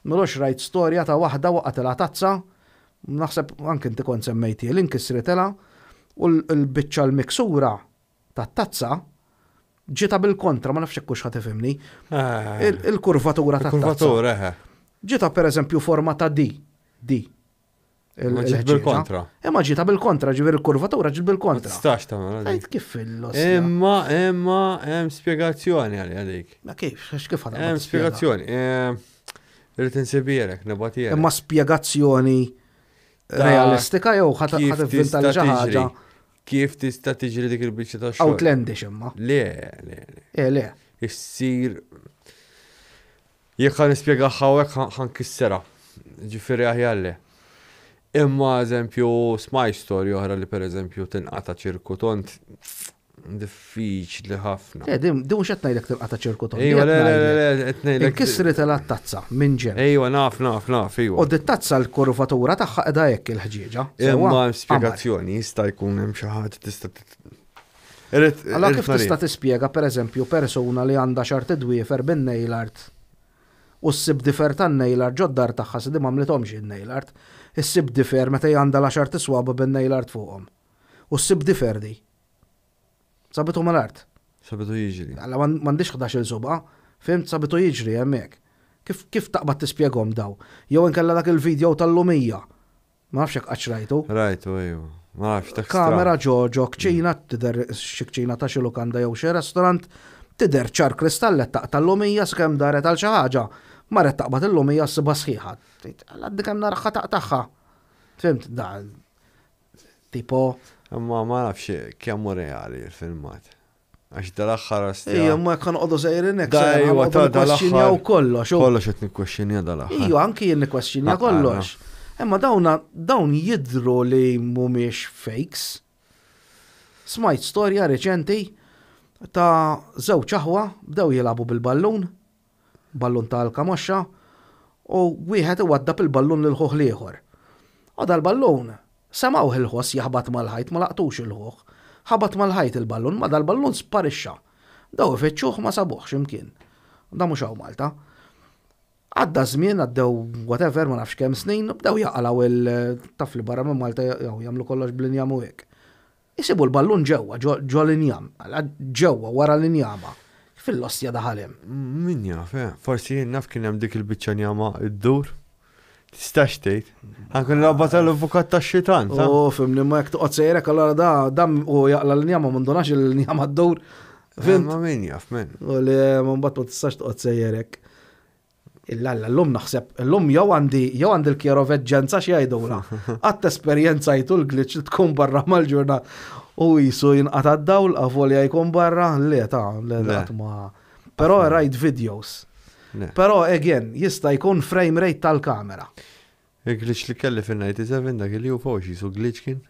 M'ilux rajt storja ta' waħda waqgħetilha tazza, naħseb anke inti kont semmejtieli, inkisritilha u l-biċċa l-miksura tat-tazza Ġietha bil-kontra, ma nafx hekk hux ħa tifhimni. Il-kurvatura tat-tazza. Il-kurvatura, eħe. Ġietha pereżempju forma ta' D. D. Imma ġiet bil-kontra. Imma ġietha bil-kontra, ġifieri il-kurvatura ġiet bil-kontra. Tistax tagħmel. Għid kif il Imma, imma hemm spjegazzjoni għal dik. Ma kif, kif ħadha? Hemm spjegazzjoni. Irrid insibhielek, nibgħatielek. Imma spjegazzjoni realistika jew ħa tivvinta li xi ħaġa. Kif tista' tiġri dik il-biċċa ta' xogħol? Outlandish imma. Le, le, le. Eh, le. Issir Jekk ħa nispjegaha hawnhekk ħa nkisserha. Ġifieri aħjar le. Imma eżempju smajt storja oħra li pereżempju tinqata' ċirku tond diffiċli ħafna. Le, din mhux qed ngħidlek tinqata' ċirku tond. Ejwa, le, le, le, le, qed ngħidlek. Inkisritilha t-tazza minn ġenb. Ejwa, naf, naf, naf, ejwa. U dit-tazza l-kurvatura tagħha qiegħda hekk il-ħġieġa. Imma spjegazzjoni jista' jkun hemm xi ħaġa tista' Allora kif tista' tispjega pereżempju persuna li għandha xart idwiefer bin-nail art u ssib difer tan-nail art ġod-dar tagħha sidi m'għamlithomx hi n-nail art, issib difer meta hi għandha l-għaxart iswaba' bin-nail art fuqhom. U ssib difer di. Sabitu mal-art. Sabitu jiġri. Alla m'għandix ħdax-il subgħa, fhimt, sabitu jiġri hemmhekk. Kif kif taqbad tispjegahom daw? Jew inkella dak il-video tal-lumija. Ma nafx jekk qattx rajtu. Rajtu, ejwa. Ma nafx, dak stramb. Kamera ġo ġo kċina, tidher xi kċina ta' xi lukanda jew xi restaurant, tidher ċar kristall qed taqta' l-lumija sakemm daret għal xi ħaġa, marret taqbad il-lumija ssibha sħiħa. Tgħid, Alla għadni kemm naraha taqtagħha. Fhimt, da tipo. Imma ma nafx kemm hu reali l-filmat. Għax dal-aħħar ostja. Ejja, ma jekk ħanqodu sejrin hekk. Da ejwa ta' dal-aħħar. kollox. Kollox qed nikkwestjonja dal-aħħar. Ejwa, anki jien nikkwestjonja kollox. Imma dawna dawn jidhru li mhumiex fakes. Smajt storja reċenti ta' żewġ aħwa bdew jilagħbu bil-ballun, ballun tal-kamoxxa, u wieħed iwaddab il-ballun lil ħuh l-ieħor. U dal-ballun, semgħuh il-ħoss jaħbat mal-ħajt, ma laqtux il-ħuh. Ħabat mal-ħajt il-ballun, ma dal-ballun sparixxa. Bdew ifittxuh ma sabuhx imkien. Da mhux hawn Malta. Għadda ż-żmien, għaddew whatever, ma nafx kemm snin, bdew jaqalgħu il taf li barra minn Malta jagħmlu kollox bl-injam u hekk. Isibu l-ballun ġewwa, ġo l-injam, ġewwa, wara l-injama. Kif il-ostja daħal hemm? Min jaf, eh? Forsi jien naf kien hemm dik il-biċċa njama ddur. Tistax tgħid. Ħa nkun lagħba tal-avukat tax-xitan. ta? Oh, fimni, ma jekk toqgħod sejrek allura da dam u jaqla l-injama ma ndunax il-injama ddur. Fimt? Ma min jaf, min. U li ma mbagħad ma tistax toqgħod sejjerek. Illa llum naħseb, illum jew għandi jew għandi l-kjeroveġġenza x'jgħidulha. Qatt esperjenzajtu l-glitch li tkun barra mal-ġurnal u jisu jinqata' d-dawl avolja jkun barra, le ta' le qatt ma. Però rajt videos. Però again, jista' jkun frame rate tal-kamera. Il-glitch li kelli fil-97 dak il-UFO x'jisu glitch kien?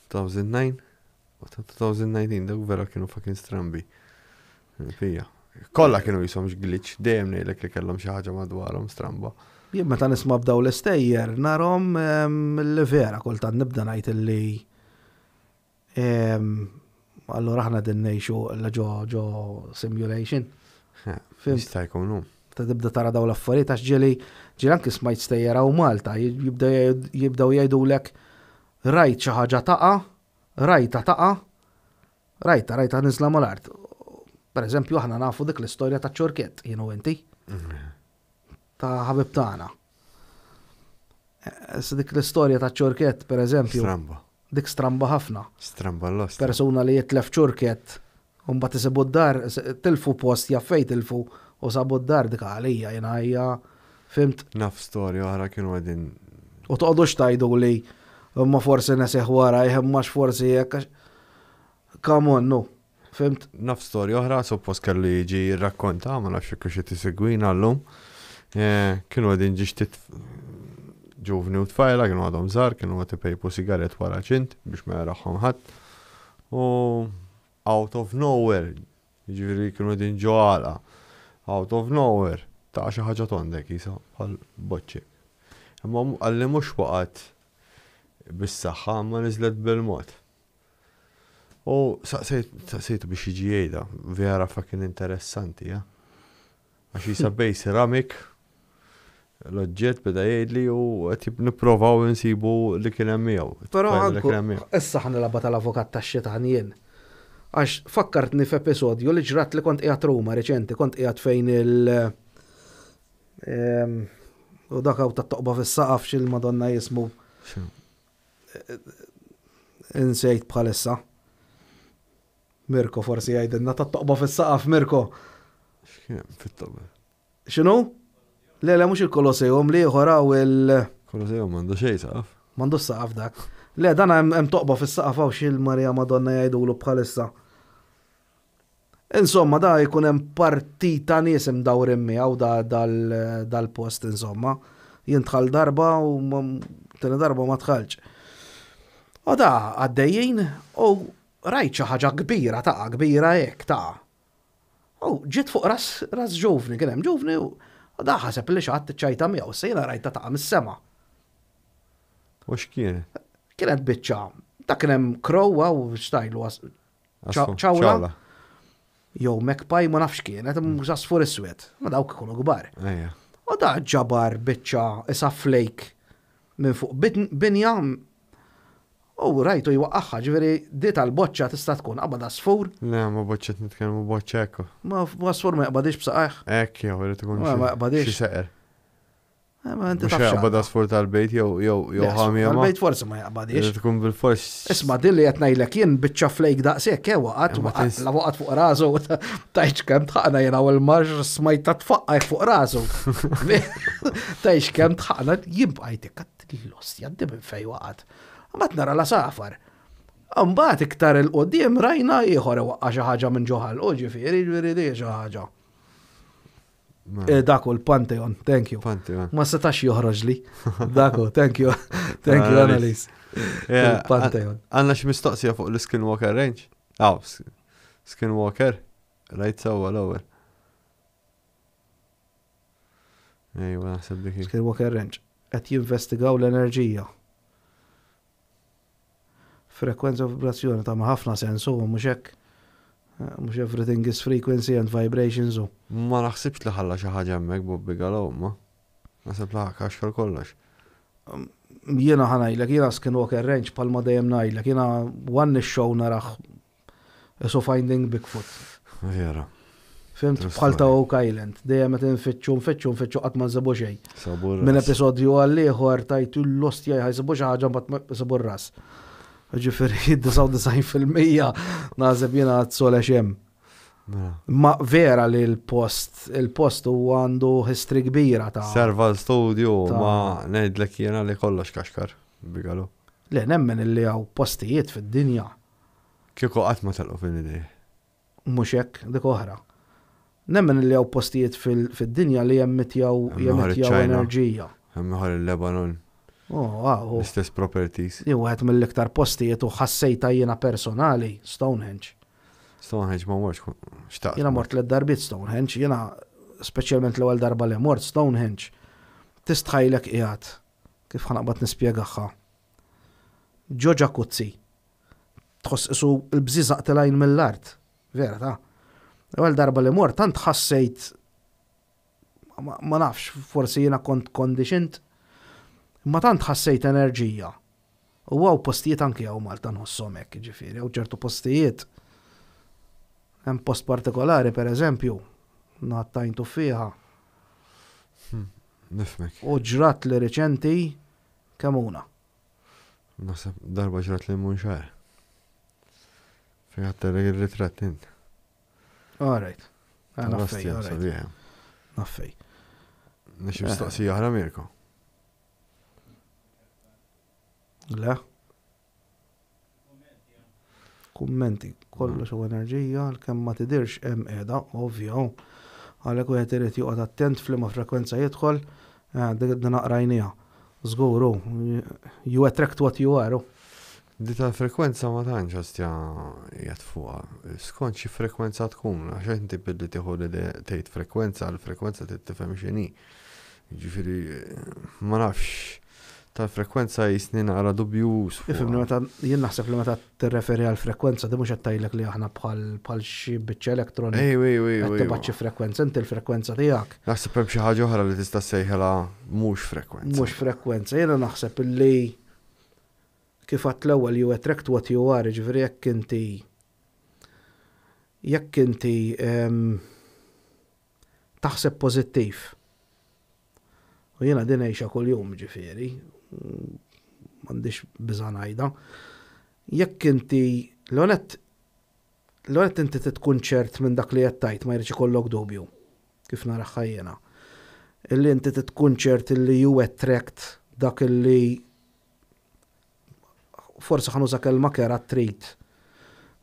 2009 u ta' 2019 dawk vera kienu fucking strambi. Fija. Kollha kienu jisom glitch, dejjem ngħidlek li kellhom xi ħaġa madwarhom stramba. Jien meta nisma' b'daw l-istejjer narhom ehm, li vera kultant nibda ngħid illi ehm, allura aħna din ngħixu ġo ġo simulation. Jista' jkun hu. Ta' tibda tara daw l-affarijiet għax ġieli ġieli anki smajt stejjer hawn Malta jibdew jgħidulek rajt xi ħaġa taqa', rajta taqa', rajta rajta niżla mal-art. Per eżempju aħna nafu dik l-istorja ta' ċurkett jien u inti. Ta' ħabib tagħna. Issa dik l-istorja ta' ċurkett per eżempju. Stramba. Dik stramba ħafna. Stramba l-ost. Persuna li jitlef ċurkett u mbagħad isibu d-dar, tilfu post jaf fejn tilfu u sabu d-dar dik għalija jiena hija fhimt. Naf storja oħra kienu qegħdin. U toqgħodux tgħiduli imma forsi nesih warajh imma x'forsi hekk għax come on no. Fhimt? Naf storja oħra, suppost kellu jiġi jirrakkonta, ma nafx jekk hux qed isegwina llum. Eh, kienu qegħdin ġiex tit ġuvni u tfajla, kienu għadhom żgħar, kienu qed ipejpu sigaret wara ċint biex ma jarahom ħadd. U out of nowhere, jiġifieri kienu qegħdin ġo għalqa, out of nowhere, taqa' xi ħaġa tondek qisha bħal boċċi. Imma qalli mhux waqgħet bis-saħħa, imma niżlet bil-mod. U saqsejtu biex jiġi jgħidha, vera fucking interessanti, eh? Għax jisa bej ceramic, l-oġġett beda jgħidli u qed nipprovaw insibu li kien hemm miegħu. Però issa ħa nilgħabha tal-avukat tax-xitan jien. Għax fakkartni f'episodju li ġrat li kont qiegħed Ruma reċenti, kont qiegħed fejn il- ehm, u dak hawn tat-toqba fis-saqaf x'il-Madonna jismu. Insejt bħalissa. Mirko forsi jgħidilna tat-toqba fis-saqaf Mirko. X'kien fit-toqba? X'inhu? Le, le, mhux il-Koloseum, li ieħor hawn il. Koloseum m'għandu xejn saqaf. M'għandux saqaf dak. Le, dan hemm toqba fis-saqaf hawn xi l-Marija Madonna jgħidulu bħalissa. Insomma, da jkun hemm partita nies imdawrin miegħu dal-post, insomma. Jien dħal darba u tieni darba ma dħalx. U da għaddejjin u rajt xi ħaġa kbira taqa' kbira hekk taqa'. U ġiet fuq ras ras ġuvni, kien hemm ġuvni u da ħaseb li xi ħadd iċċajta miegħu, issa jiena rajtha taqa' mis-sema. U x'kien? Kienet biċċa, da kien hemm crow u x'tajlu ċawla. Jew magpie ma nafx kienet, mhux għasfur iswed, ma dawk ikunu kbar. U da ġabar biċċa isa flake minn fuq binja U rajtu jwaqqagħha, ġifieri di tal-boċċa tista' tkun qabad għasfur. Le, ma boċċa qed nitkellmu boċċa hekk. Ma għasfur ma jaqbadix b'saqajh. Hekk jew irid ikun Ma jaqbadix. Xi seqer. Eh, ma inti taf. Jaqbad għasfur tal-bejt jew jew jew ħamija. Tal-bejt forsi ma jaqbadix. Irid ikun bil-fors. Isma' din li qed ngħidlek jien biċċa flejk daqshekk eh waqgħet la waqgħet fuq rasu tajx kemm tħaqna jiena u l-marx smajta tfaqqaj fuq rasu. Tajx kemm tħaqna jien bqajt l-ostja di minn fejn waqgħet. Mbagħad nara l-għasafar. Mbagħad iktar 'il quddiem rajna ieħor iwaqqa' xi ħaġa minn ġo ħalqu, ġifieri, ġifieri di xi ħaġa. Eh, dak hu l-Pantheon, thank you. Pantheon. Ma setax joħroġli. Dak hu, thank you. Thank you, Annalise. Il-Pantheon. Għandna xi mistoqsija fuq l-Skinwalker Range? Aw, Skinwalker? Rajt sewwa l-ewwel. Ejwa, naħseb dik. Skinwalker Ranch. Qed jinvestigaw l-enerġija. Frekwenza u vibrazzjoni tagħmel ħafna sens u mhux hekk. Eh, mhux everything is frequency and vibrations u. Ma naħsibx li ħalla xi ħaġa hemmhekk Bobby Gallo ma. Naħseb li kaxkar kollox. Mm, jiena ħanajlek, jiena Skinwalker Ranch palma dejjem ngħidlek, jiena one show naraħ Isu Finding Bigfoot. Vera. Fimt, bħal ta' Oak Island, dejjem qed nfittxu, nfittxu, nfittxu qatt ma nsibu xejn. Minn episodju għal ieħor tajtu l-ostja jħajsibu xi ħaġa mbagħad jsibu r-ras. Ġifieri 99% naħseb jiena għad hemm. Mela. Ma vera li l-post, il-post u għandu history kbira ta' Serva l-studio ma ngħidlek jiena li kollox kaxkar, bigalu. Le, nemmen illi hawn postijiet fid-dinja Kieku qatt ma telqu fil idejh. Mhux hekk, dik oħra. Nemmen li hawn postijiet fid-dinja li jemmitjaw jemmitjaw enerġija. Hemm ieħor il-Lebanon. Oh, ah, oh. L-istess properties. Li wieħed mill-iktar postijiet u ħassejta jiena personali, Stonehenge. Stonehenge ma mortx xtaqt. Jiena mort tliet darbiet Stonehenge, jiena speċjalment l-ewwel darba li mort Stonehenge. Tistħajlek qiegħed kif ħanaqbad nispjegaha. Ġo ġakuzzi. Tħoss qisu l-bżieżaq telgħin mill-art. Vera ta. L-ewwel darba li mort tant ħassejt ma nafx, forsi jiena kont conditioned, imma tant ħassejt enerġija. U hawn postijiet anki hawn Malta nħosshom hekk, ġifieri, hawn ċertu postijiet. Hemm post partikolari pereżempju, ngħattajn tuffieħa. Hmm, nifhmek. U ġrat li riċenti kemm una. Naħseb darba ġrat li mun xar. Fejn għattelek il-ritratt int. All right. Ah, naffej, all right. Naffej. Nixi mistoqsija oħra Mirko. Le. Kummenti, kollox u enerġija, kemm ma tidirx hemm qiegħda, ovvja. Għalhekk wieħed irid joqgħod attent f'liema frekwenza jidħol, eh, dik din aqrajniha. Żgur hu, you attract what you are. Di tal-frekwenza ma tantx ostja qiegħed fuqha. Skont xi frekwenza tkun, għax inti billi tieħu li tgħid frekwenza, l-frekwenza trid tifhem x'inhi. Jiġifieri ma nafx tal-frekwenza jisni naqra dubjuż. Ifhimni meta jien naħseb li meta tirreferi għal frekwenza di mhux qed tgħidlek li aħna bħal bħal xi biċċa electronic. Ej, ej, ej, Qed tibgħat xi frekwenza, inti l-frekwenza tiegħek. Naħseb hemm xi ħaġa oħra li tista' ssejħilha mhux frekwenza. Mhux frekwenza, jiena naħseb li kif għedt l-ewwel you attract what you are, jiġifieri jekk inti. Jekk inti taħseb pożittiv, u jiena din ngħixha kuljum ġifieri, m'għandix biża' ngħidha, jekk inti l-għonet l-għonet inti tkun ċert minn dak li qed tgħid ma jridx ikollok dubju, kif naraha jiena. Illi inti tkun ċert illi you attract dak illi forsi ħa nuża kelma kerha trid.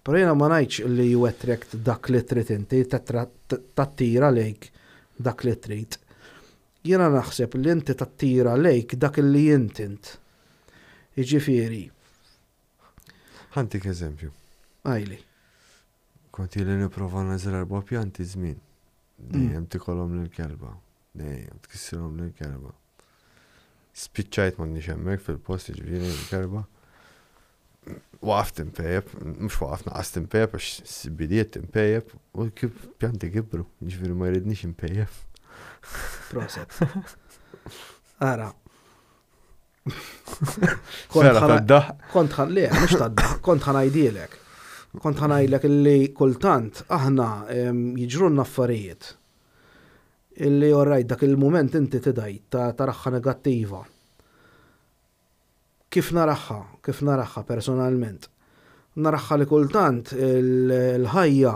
Però jiena ma ngħidx li you attract dak li trid inti, tattira lejk dak li trid. Jiena naħseb li inti tattira lejk dak li int int. Jiġifieri. Ħa ntik eżempju. Għidli. Kont ili nipprova niżra' erba' pjanti żmien. Dejjem tikolhom l-kelba. Dejjem tkissirhom l-kelba. Spiċċajt m'għandniex hemmhekk fil-post ġifieri l-kelba. Waqaft impejjep, mhux waqaft naqast impejjep għax bidiet impejjep u kif pjanti kibru, ġifieri ma jridnix impejjep. Proset. Ara. Vera tad-daħ. Kont ħan, le, mhux tad-daħ, kont ħa ngħidhielek. Kont ħa ngħidlek illi kultant aħna jiġrulna affarijiet illi alright dak il-moment inti tidaj ta' taraha negattiva. Kif naraha, kif naraha personalment? Naraha li kultant il-ħajja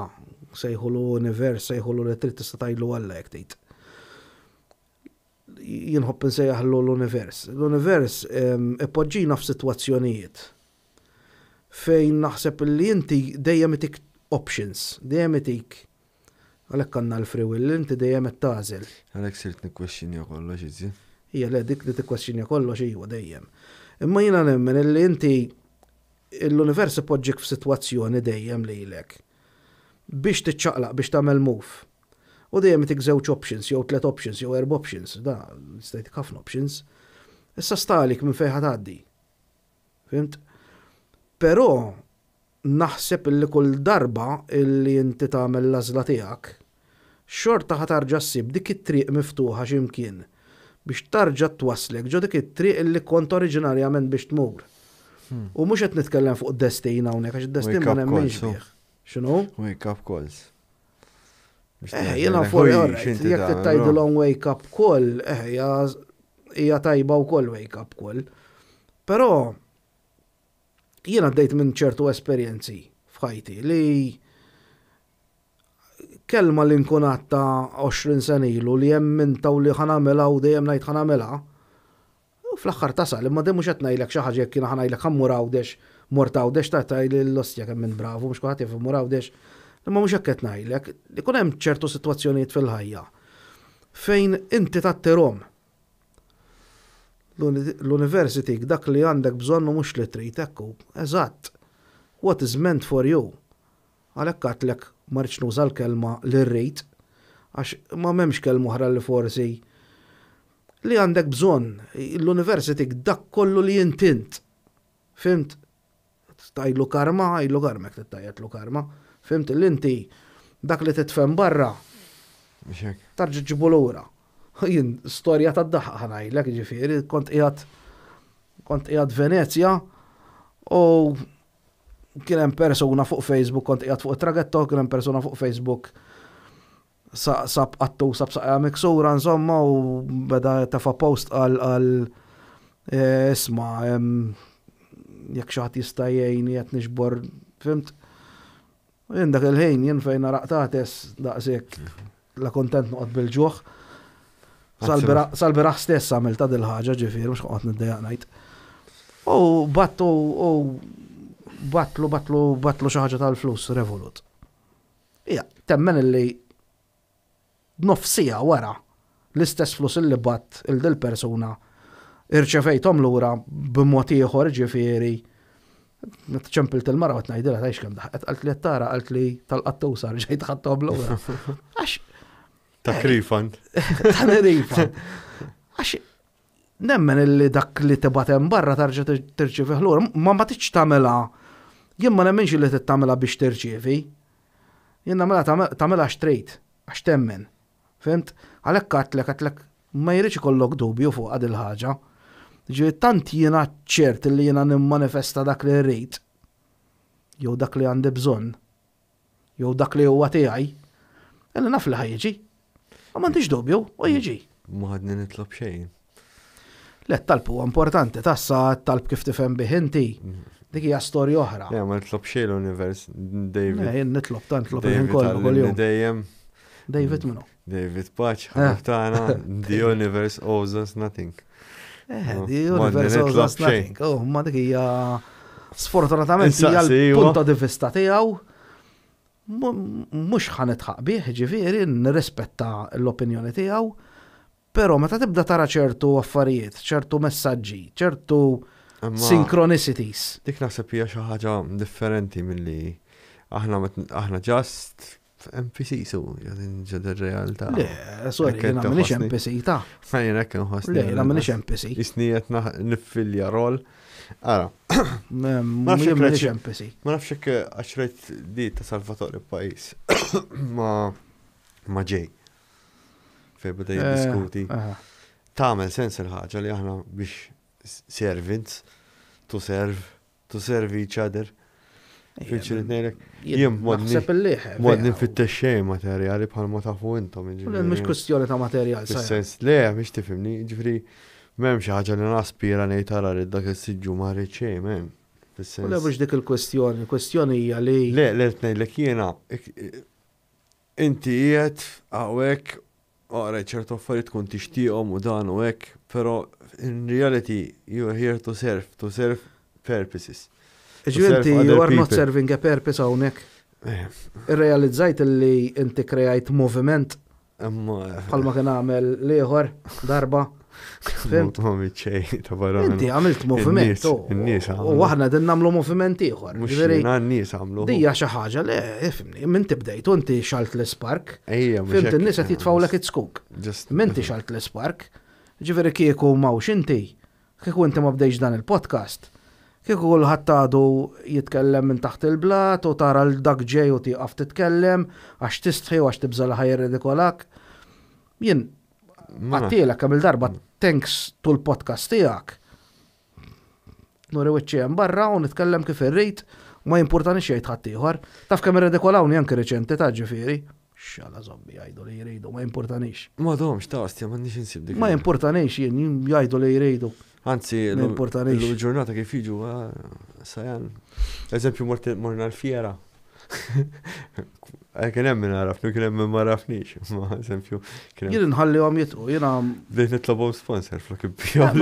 sejħulu univers, sejħulu li trid tista' tgħidlu Alla jekk tgħid. Jien nħobb insejjaħlu l-univers. L-univers ipoġġina f'sitwazzjonijiet fejn naħseb li inti dejjem itik options, dejjem itik għalhekk għandna l-free will, inti dejjem qed tagħżel. Għalhekk sirt nikkwestjonja kollox iżjed. Hija le dik li tikkwestjonja kollox iwa dejjem. Imma jiena nemmen illi inti l-univers ipoġġik f'sitwazzjoni dejjem lilek biex tiċċaqlaq biex tagħmel move. U dejjem itik żewġ options, jew tliet options, jew erba' options, da, jista' jtik ħafna options. Issa stalik minn fejn tgħaddi. Fhimt? Però naħseb illi kull darba illi inti tagħmel l-għażla tiegħek, xorta ħa tarġa' ssib dik it-triq miftuħa x'imkien biex tarġa' twaslek ġo dik it-triq illi kont oriġinarjament biex tmur. U mhux qed nitkellem fuq destin hawnhekk għax id-destin ma nemminx bih. X'inhu? Wake up calls. Eh, jiena fuq jekk tgħidilhom wake up call, eh, hija tajba wkoll wake up call. Però jiena għaddejt minn ċertu esperjenzi f'ħajti li kelma li nkun għedtha 20 sena ilu li emmintha u li ħa nagħmilha u dejjem ngħid ħa nagħmilha. U fl-aħħar tasal, imma dejjem mhux qed ngħidlek xi ħaġa jekk jiena ħa ngħidlek ħa mmur Għawdex, mort Għawdex ta' tgħidli l-ostja kemm minn bravu, mhux kulħadd jaf imur Għawdex. Imma mhux hekk qed ngħidlek, ikun hemm ċertu sitwazzjonijiet fil-ħajja fejn inti tattirhom. L-univers itik dak li għandek bżonn u mhux li trid, ekku, eżatt. What is meant for you. Għalhekk għedtlek ma rridx nuża l-kelma li rrid, għax ma m'hemmx kelma oħra li forsi li għandek bżonn. L-univers itik dak kollu li int int. Fhimt? Tgħidlu karma, għidlu karma, jekk tgħidlu karma. Fhimt li inti dak li titfa' barra. Tarġa' ġġibu lura. Jien storja ta' daħq ħa ngħidlek, ġifieri, kont qiegħed Venezja u kien hemm persuna fuq Facebook, kont qiegħed fuq it-traghetto, kien hemm persuna fuq Facebook sab qattu sab saqajha miksura insomma u beda tefa' post għal isma' jekk xi ħadd jista' jgħinni qed niġbor, fhimt? Jien dak il-ħin jien fejn nara qtates daqshekk la kontent noqgħod bil-ġuħ. Sal-bieraħ stess għamilta dil-ħaġa ġifieri mhux noqgħod niddejjaq ngħid. U battu u batlu batlu batlu xi ħaġa tal-flus Revolut. Ija, temmen illi nofs siegħa wara l-istess flus illi bgħatt lil dil persuna irċevejthom lura b'mod ieħor ġifieri. Meta ċempilt il-mara għat ngħidilha tgħix kemm daħqet qalt li tara qalt li tal-qattusa rġajt ħadthom lura. Għax Ta' refund. Ta' refund. Għax nemmen illi dak li tibgħat hemm barra tarġa' tirċievi lura, ma tridx tagħmilha. Jien ma nemminx li tagħmilha biex tirċievi. Jien nagħmilha tagħmilha straight, għax temmen. Fhimt? Għalhekk għedtlek għedtlek ma jridx ikollok dubju fuq il ħaġa. Ġifieri tant jiena ċert li jiena nimmanifesta dak li rrid, jew dak li għandi bżonn, jew jew dak li huwa tiegħi, illi naf li ħa jiġi. U m'għandix dubju, u jiġi. Ma għadni nitlob xejn. Le, talb huwa importanti, tassa talb kif tifhem bih inti. Dik hija storja oħra. Ja, ma nitlob xejn l-univers, David. Le, jien nitlob tant nitlob il-ħin kollu kuljum. Dejjem. David minnu. David Paċ, eh. ħabib tagħna, the universe owes us nothing. Eh, the universe owes us nothing. Oh, ma dik hija sfortunatament hija l-punto di vista tiegħu. Mhux ħa nitħaq bih, ġifieri, nirrispetta l-opinjoni tiegħu, però meta tibda tara ċertu affarijiet, ċertu messaġġi, ċertu synchronicities. Dik naħseb hija xi ħaġa differenti milli aħna aħna just NPC su, ġed ir-realtà. Le, sorry, jiena m'iniex NPC ta'. Jien hekk inħossni. Le, jiena m'iniex NPC. Isni qed niffilja rol. Ara. Ma nafx NPC. Ma nafx hekk għax rajt di ta' Salvatore Pajis ma ma ġej. Fej beda eh, jiddiskuti. Eh. Tagħmel sens il-ħaġa li aħna biex servants to serve to serve each other. Fiċ li ngħidlek. Jien naħseb il-liħ. Mod nifittex xejn materjali bħal ma tafu intom. Mhux kwestjoni ta' materjal. Sens le, mhix tifhimni, ġifieri m'hemm xi ħaġa li naspira ngħid ara rid dak is-siġġu ma rrid xejn, m'hemm. Le mhux dik il-kwestjoni, il-kwestjoni hija li. Le, le ngħidlek jiena inti qiegħed hawnhekk Aqra ċertu affarijiet tkun tixtieqhom u dan u hekk, però in reality you are here to serve, to serve purposes. Ġifieri inti you are not serving a purpose hawnhekk. Eh. Irrealizzajt li inti kreajt moviment bħalma kien għamel l-ieħor darba. Fimt? Ma miċċej ta' barra. Inti għamilt moviment. In-nies U aħna din nagħmlu moviment ieħor. Mhux jiena n-nies għamlu. Dija xi ħaġa le, ifhimni, minn tibdejt u inti xalt l-ispark. Ejja, Fimt in-nies qed jitfgħulek it-skuk. Minn xalt l-ispark. Ġifieri kieku m'hawnx inti, kieku inti ma bdejx dan il-podcast. Kieku kulħadd għadu jitkellem minn taħt il-blat u tara l dak ġej u tieqaf titkellem għax tistħi u għax tibża' li ħa jirridikolak. Jien Għattilek kemm il-darba thanks to l-podcast tiegħek. Nuri wiċċi hemm barra u nitkellem kif irrid ma jimpurtani xejn ħaddieħor. Taf kemm irredikolawni anke riċenti ta' ġifieri. Xala zombi jgħidu li jridu, ma jimpurtanix. Ma domx ta' ostja m'għandix insib dik. Ma jimpurtanix jien jgħidu li jridu. Anzi, ma jimpurtanix. Il-ġurnata kif jiġu ah, sajan. Eżempju morna l-fiera. Eh, kien hemm min għarafni, kien hemm min ma għarafnix. Ma eżempju, kien hemm. Jien nħallihom jitqu, jiena. Bdejt nitlobhom sponsor flok ibbijaw.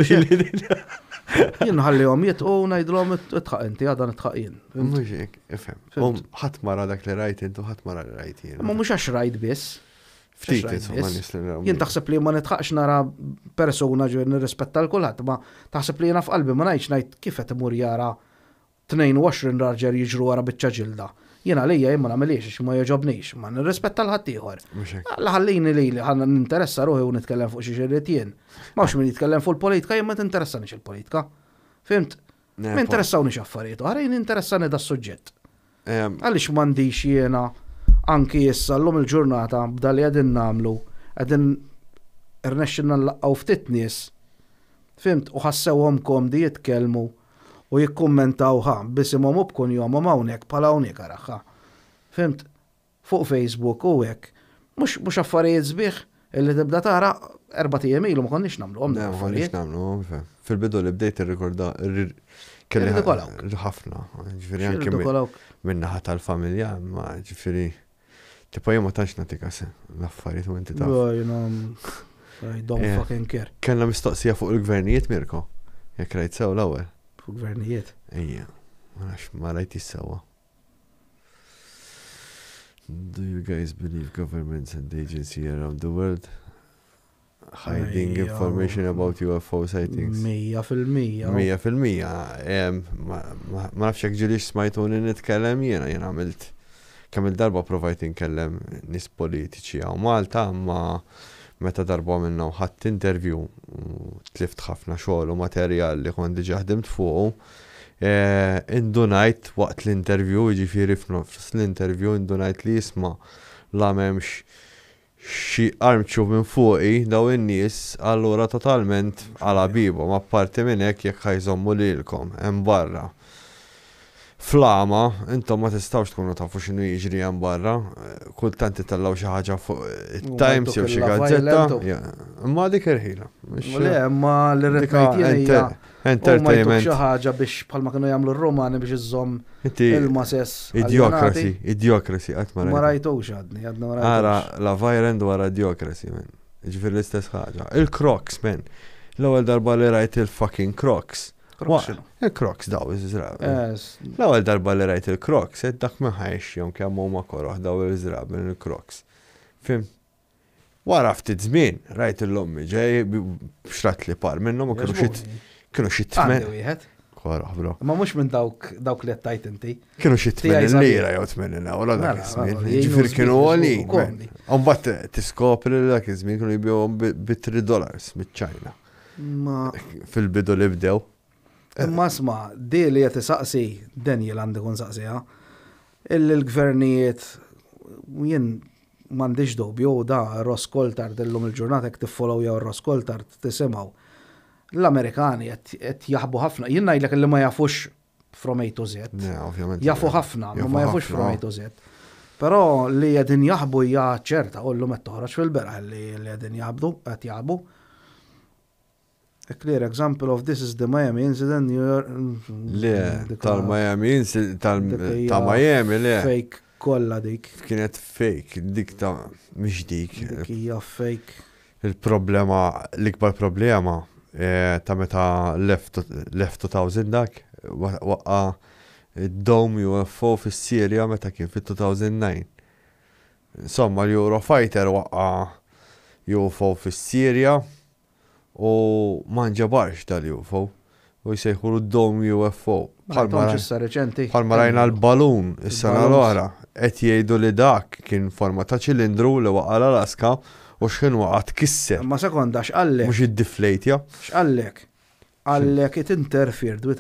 Jien nħallihom jitqu u ngħidilhom itħaq inti għadha nitħaq jien. Mhux hekk, ifhem. Ħadd mara dak li rajt intu ħadd mara li rajt jien. Ma mhux għax rajt biss. Ftit insomma nies li Jien taħseb li ma nitħaqx nara persuna ġifieri nirrispetta l kulħadd, ma taħseb li jiena f'qalbi ma ngħidx ngħid kif qed imur jara 22 raġel jiġru wara biċċa ġilda. Jien għalija jien ma nagħmilhiex għax ma jogħġobnix, ma nirrispetta 'l ħaddieħor. Mhux hekk. Alla ħallini lili ħa ninteressa ruħi u nitkellem fuq xiex irrid jien. M'hawnx min jitkellem fuq il-politika, jien ma tinteressanix il-politika. Fhimt? Ma jinteressawniex affarijiet oħra, jien jinteressani das-suġġett. Għaliex m'għandix jiena anki issa llum il-ġurnata b'dan li qegħdin nagħmlu, qegħdin irnexxilna nlaqqgħu ftit nies, fhimt, u ħassewhom komdi jitkellmu u jikkummentaw ħa b'isimhom u b'kunjomhom hawnhekk bħal hawnhekk araħ ħa. Fhimt? Fuq Facebook u hekk. Mhux mhux affarijiet sbieħ illi tibda tara erbat ijiem ilu ma konniex nagħmluhom dawn l-affarijiet. Ma konniex nagħmluhom, fem. Fil-bidu li bdejt irrikorda kelli ħafna, ġifieri anke min-naħa tal-familja, ma ġifieri Tipo jien ma tantx nagħti kas l-affarijiet u inti taf. I don't eh, fucking care. Kellna mistoqsija fuq il-gvernijiet Mirko. Jekk rajt sew l-ewwel. Fuq gvernijiet. Ejja, ma nafx ma rajt sewwa. Do you guys believe governments and agencies around the world hiding information about UFO sightings. 100%. 100%. Ma nafx jekk ġilix smajtuni nitkellem jiena, jiena għamilt kemm il-darba provajt inkellem nies politiċi hawn Malta, ma meta darba minna ħadd interview tlift ħafna xogħol u materjal li kont diġà ħdimt fuqu. Eh, indunajt waqt l-interview, jiġifieri f'nofs l-interview indunajt li jisma' la m'hemmx xi armċu minn fuqi dawn in-nies allura totalment għala bibhom apparti minn hekk jekk ħa jżommu lilkom hemm barra. Flama, intom ma tistgħux tkunu tafu x'inhu jiġri hemm barra, kultant itellgħu xi ħaġa fuq it-Times jew xi gazzetta. Imma dik irħila. Le, ma li rrid ngħid entertainment. Xi ħaġa biex bħalma kienu jagħmlu r-Rumani biex iżżomm il-masess. Idiocracy, idiocracy qatt ma Ma rajtux għadni, għadni ma rajtux. Ara, Love Island wara Idiocracy, man. Ġifieri l-istess ħaġa. Il-Crocs, man. L-ewwel darba li rajt il-fucking Crocs. Il-Crocs daw, iż-żrab. L-ewwel darba li rajt il-Crocs, qed dak ma ħajx kemm huma koroħ daw iż-żrab minn il-Crocs. Fim? Wara ftit żmien rajt l-ommi ġej xrat li par minnhom u kienu xi kienu xi tmen. Koroħ, bro. Ma mhux minn dawk dawk li qed inti. Kienu xi 80 lira jew 80 euro dak mela, iż-żmien. Mela, Ġifier kienu għolin. Mbagħad tiskopri li dak iż-żmien kienu jbihom bi 3 dollars miċ-Ċajna. Ma. Fil-bidu li bdew. Imma isma' di li qed isaqsi, Daniel għandu jkun saqsiha, illi l-gvernijiet jien m'għandix dubju da Ross Coulthart illum il-ġurnata jekk tiffollowjaw Ross Coulthart tisimgħu. L-Amerikani qed jaħbu ħafna. Jien ngħidlek illi ma jafux from A to Z. Jafu ħafna, ma jafux from A to Z. Però li qegħdin jaħbu hija ċerta u llum qed toħroġ fil-beraħ li qegħdin jaħbdu, qed jaħbu. A clear example of this is the Miami incident, New York. Le, tal-Miami incident, ta' Miami, le. Fake kollha dik. Kienet fake, dik ta' mhix dik. Dik hija fake. Il-problema, l-ikbar problema ta' meta l-F-2000 dak waqqa' d-dome UFO fis-Sirja meta kien fit-2009. Insomma, l-Eurofighter waqqa' UFO fis-Sirja u ma nġabarx dal-UFO u jsejħulu d-dome UFO. Bħalma rajna l-balun is-sena l-oħra, qed jgħidu li dak kien forma ta' ċilindru li waqa' l-Alaska u x'ħin waqa' tkisser. Ma sekonda, x'qallek? Mhux iddiflejtja. X'qallek? Qallek it interfered with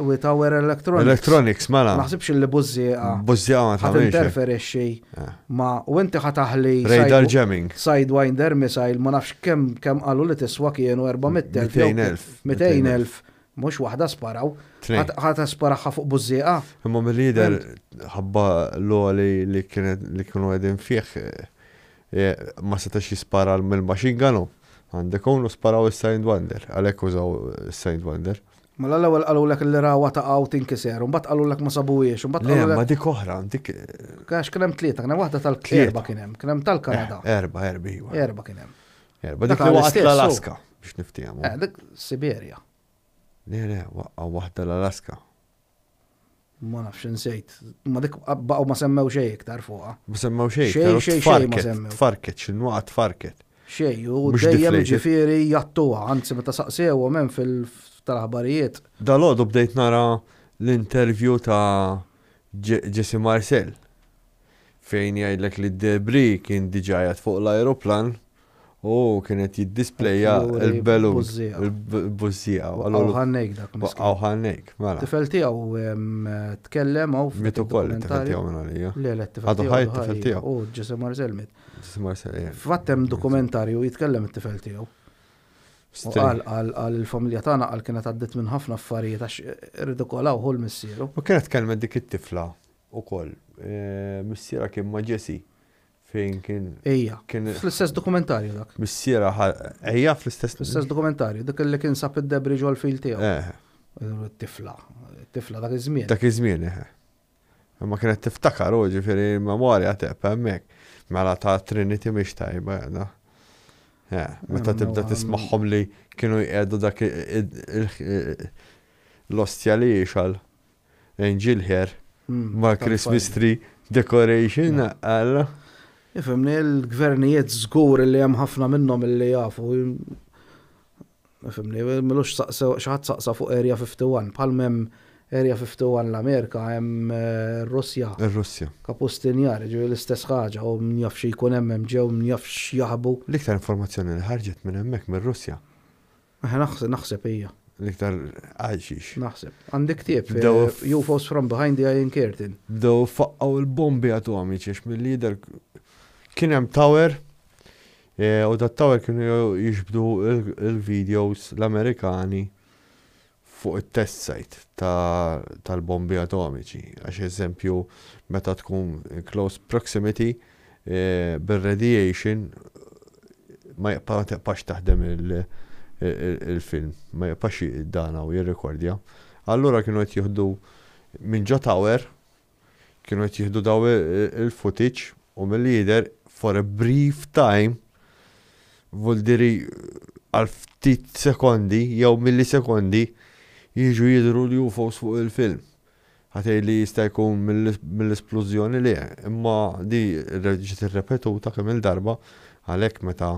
with our electronics. Electronics, mela. Ma naħsibx li bużżieqa. Bużżieqa ma tagħmilx. Ħa tinterferixxi eh. ma u inti ħa taħli. Radar jamming. Sidewinder missile ma nafx kemm kemm qalu li tiswa kienu 400,000. 200,000. 200,000. Mhux waħda sparaw. Ħa tisparaha fuq bużżieqa. Imma milli jidher ħabba l-għoli li kienet li kienu qegħdin fih ma setax jispara mill-machine gun hu. Għandek hawn u sparaw is-Sidewinder, għalhekk użaw is-Sidewinder. Mela l-ewwel qalulek li rawha taqa' u tinkiser, u mbagħad qalulek ma sabuhiex, u mbagħad qalulek. Le, ma dik oħra, dik. Għax kien hemm tlieta, kien hemm waħda tal-erba' kien hemm, kien hemm tal-Kanada. Erba', erba' iva. Erba' kien hemm. Erba' dik li waqgħet l-Alaska biex niftehmu. Eh, dik Siberja. Le, le, waqgħu waħda l-Alaska. Ma nafx insejt. Ma dik baqgħu ma semmew xejn iktar fuqha. Ma semmew xejn. Xejn, xejn, xejn ma semmew. Tfarket, x'inwaqa tfarket. Xejn, u dejjem ġifieri jattuha, anzi meta saqsewhom hemm fil-tal-aħbarijiet. Dalgħodu bdejt nara l-interview ta' Jesse Marcel fejn jgħidlek li d-debris kien diġà qiegħed fuq l-ajruplan u hu kien qed jiddispleja l-balloon, il-bużżieqa. Waqqgħu ħannejk dak miskin. Waqqgħu ħannejk, mela. Tifel tiegħu tkellem hawn. Miet ukoll it-tifel tiegħu minn għalija. Le, le, t-tifel tiegħu. Għadu ħaj it-tifel tiegħu. U Jesse Marcel miet. Jesse Marcel, yeah. Fatt hemm dokumentarju jitkellem it-tifel tiegħu. U qal qal qal il-familja tagħna qal kienet għaddiet minn ħafna affarijiet għax irridikolaw hu l-missieru. U kienet tkellmet dik it-tifla ukoll. Missierha kien ma' Jesse fejn kien. Ejja, fl-istess dokumentarju dak. Missierha ejja fl-istess. Fl-istess dokumentarju, dik li kien sab id-debri ġol fil tiegħu. Tifla, tifla dak iż-żmien. Dak iż-żmien, eħe. Imma kienet tiftakar u ġifieri l-memorja tebqa hemmhekk. Mela ta' Trinity mhix tajba da. Meta tibda tismagħhom li kienu jqiegħdu dak l-ostja li jixgħal angel hair ma' Christmas tree decoration għalla. Ifhimni, l-gvernijiet żgur li hemm ħafna minnhom illi jafu. Ifhimni, milux saqsew, xi ħadd saqsa fuq Area 51, bħal m'hemm Area 51 l-Amerika, hemm ir-Russja. Ir-Russja. Kapustinjar, jiġifieri l-istess ħaġa, u min jaf xi jkun hemm hemm ġew, min jaf x'jaħbu. L-iktar informazzjoni li ħarġet minn hemmhekk mir-Russja. Eħe naħseb, naħseb hija. L-iktar għal xiex. Naħseb. Għandi ktieb, UFOs from Behind the Iron Curtain. Bdew ifaqqgħu l-bombi atomiċi għax milli jidher kien hemm tower u dat-tower kienu jiġbdu l-videos l-Amerikani. fuq it-test site tal-bombi atomiċi. Għax eżempju, meta tkun in close proximity eh, bir-radiation ma jibqax taħdem il-film, ma jibqax dana u jirrekordja. Allura kienu qed jieħdu minn ġo tower, kienu qed jieħdu daw il-footage u milli jidher for a brief time vuldiri għal ftit sekondi jew millisekondi jiġu jidhru l-UFOs fuq il-film. Ħatej li jista' jkun mill-isplużjoni li imma di ġiet irrepetuta kemm il-darba għalhekk meta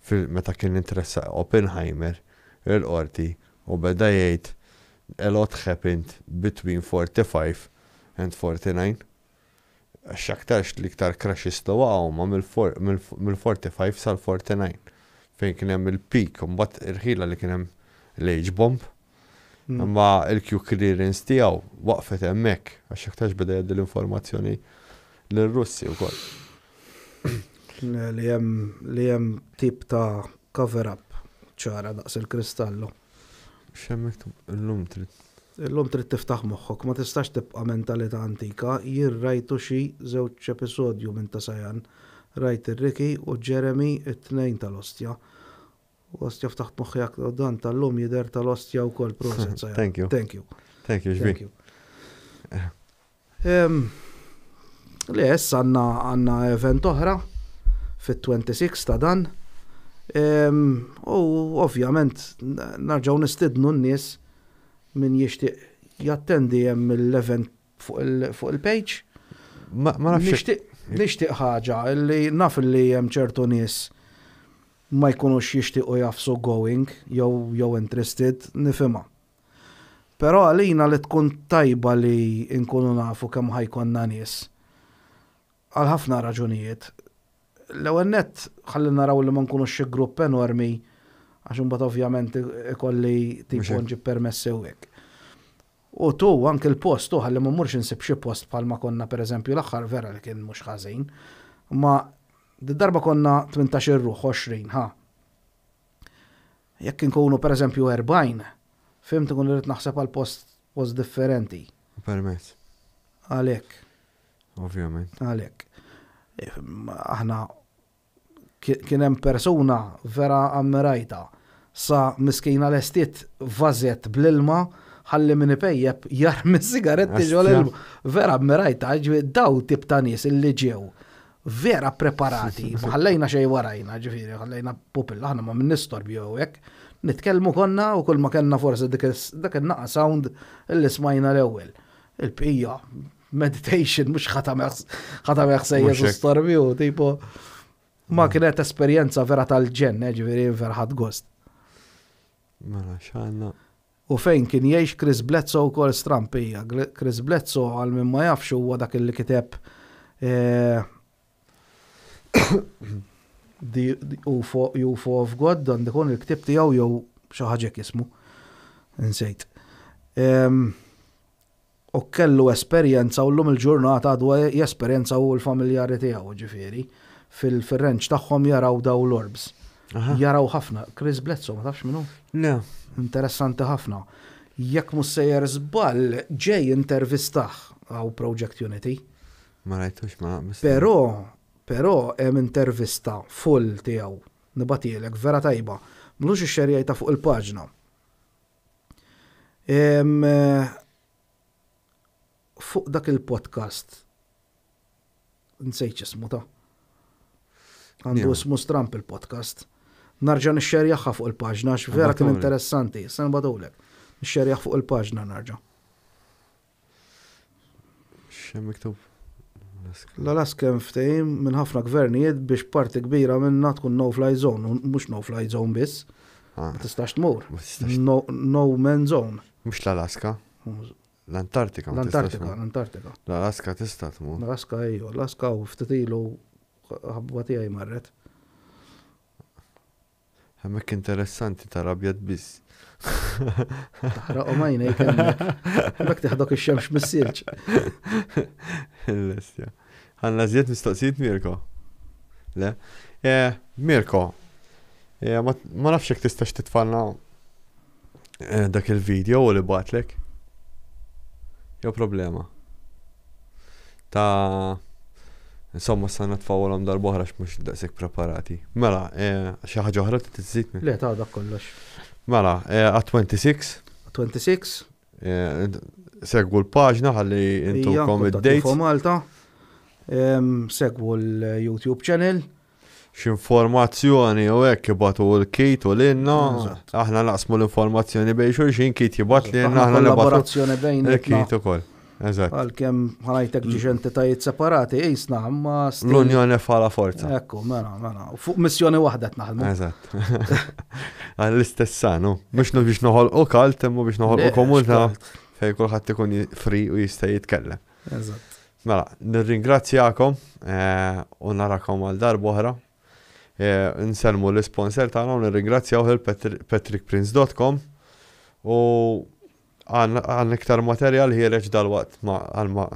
meta kien interessa Oppenheimer il-qorti u beda jgħid a lot happened between 45 and 49. X'aktarx l-iktar crashes li waqgħu huma mill-45 sal-49 fejn kien hemm il-peak u mbagħad irħila li kien hemm l-H bomb. Hmm. Imma il-Q clearance tiegħu waqfet hemmhekk għax aktarx beda jgħaddi l-informazzjoni lir-Russi wkoll. Li hemm li hemm tip ta' cover up ċara daqs il-kristallu. X'hemm miktub illum trid. Illum trid tiftaħ moħħok, ma tistax tibqa' mentalità antika. Jien rajtu xi żewġ episodju minn ta' Sayan. Rajt ir-Ricky u Jeremy it-tnejn tal-ostja. Ostja ftaħt moħħi aktar u dan tal-lum jidher tal-ostja wkoll proset Sayan. Thank you. Thank you. Thank you, Thank you. Le, issa għandna għandna event oħra fit-26 ta' dan. U ovvjament narġgħu nistidnu n-nies min jixtieq jattendi hemm l-event fuq il-page. Ma nafx. Nixtieq ħaġa li naf li hemm ċertu nies ma jkunux jixtiequ jafsu going jew jew interested, nifhimha. Però għalina li tkun tajba li nkunu nafu kemm ħa jkollna nies. Għal ħafna raġunijiet. L-ewwel nett ħalli naraw li ma nkunux xi grupp enormi għax imbagħad ovvjament ikolli tipo nġib permessi u hekk. U tu anke l-post tu ħalli ma mmurx insib xi post bħalma konna pereżempju l-aħħar vera li kien mhux ħażin. Ma darba konna 18 ruħ 20 ħa. Jekk inkunu pereżempju 40, fhimt inkun irrid naħseb għal post post differenti. Permess. Għalhekk. Ovvjament. Għalhekk. Aħna kien hemm persuna vera ammirajta sa miskina lestiet vażett bl-ilma ħalli min ipejjep jarmi sigaretti ġol ilma. Vera ammirajta, daw tip ta' nies illi ġew vera preparati, ma ħallejna xejn warajna, ġifieri, ħallejna pupilla, aħna ma minn nistorbju jew hekk. Nitkellmu konna u kull ma kellna forsi dik in-naqa sound illi smajna l-ewwel. Il-bqija meditation mhux ħa tagħmel ħsejjes u storbju, tipo ma kienet esperjenza vera tal-ġenn, eh, ġifieri vera ħadd gost. Mela x'għandna. U fejn kien jgħix Chris Bledsoe wkoll stramb hija. Chris Bledsoe għal min ma jafx huwa dak li kiteb eh, The UFO, UFO of God, dan dikun il-ktib tiegħu jew xi ħaġa jismu. Insejt. U kellu esperjenza u llum il-ġurnata għadu jesperjenza hu u l-familjari tiegħu, ġifieri, fil-ranch tagħhom jaraw daw l-orbs. Jaraw ħafna. Chris Bledsoe, ma tafx min hu? Le. Interessanti ħafna. Jekk mhux sejjer żball, Jay intervistah hawn Project Unity. Ma rajtux ma naqbis. Però, però hemm intervista full tiegħu. Nibgħatielek, vera tajba. Mlux ixxerjajtha fuq il-paġna. Fuq dak il-podcast, nsejt x'ismu ta' għandu ismu stramp il-podcast. Narġa' nixxerjaħħa fuq il-paġna, għax vera kien interessanti, se nibgħatulek. Nixxerjaħ fuq il-paġna narġa'. X'hemm miktub? L-Alaska hemm ftehim minn ħafna gvernijiet biex parti kbira minnha tkun no-fly zone, mhux no-fly zone biss. Ah. Ma tistax tmur. No, no man zone. Mhux l-Alaska. L-Antartika. L-Antartika, l-Antartika. L-Alaska tista' tmur. L-Alaska ejju, l-Alaska u ftit ilu ħabba tiegħi marret. Hemmhekk interessanti tara abjad biss. Taħraqhom għajnejk hemmhekk. Hemmhekk teħdok ix-xemx mis-silġ. Il-lestja. Għandna żjed mistoqsijiet Mirko? Le? Eh, Mirko, eh, ma nafx jekk tistax titfalna. Eh, dak il-video u li batlek. Jew problema. Ta' Insomma, sa natfawolhom darb'oħra mhux daqshekk preparati. Mela, eh, xi ħaġa oħra trid Le, ta' dak kollox. Mela, eh, għat-26. 26. Segwu l-paġna ħalli intukom id-date. Malta. Segwu l-YouTube channel. X'informazzjoni u hekk ibatu l-kit u lilna. Aħna naqsmu l-informazzjoni bejn xulxin, kit jibgħat lilna, aħna kollaborazzjoni bejn il-kit ukoll. Eżatt. Għalkemm ħanajtek ġiex entitajiet separati, jisna, ma L-Unjoni fala forza. Ekku, mela, mela. Fuq missjoni waħda qed naħdmu. Eżatt. Għall-istess sanu. Mhux biex noħolqu kalt, imma biex noħolqu komunità fejn kulħadd ikun free u jista' jitkellem. Eżatt. Mela, nirringrazzjakom eh, u narakom għal darb'oħra. Eh, nsellmu l-sponsor tagħna u nirringrazzjaw il-patrickprince.com u għan iktar materjal ħiereġ dal-waqt ma għal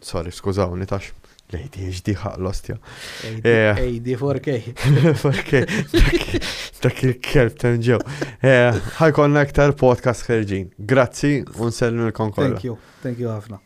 Sorry, skużawni tax l-ADHD ħaq l-ostja. AD 4K. 4K. Dak il-kelb tenġew. Eh, ħajkonna iktar podcast ħerġin. Grazzi u nsellmilkom kollha. Thank you, thank you ħafna.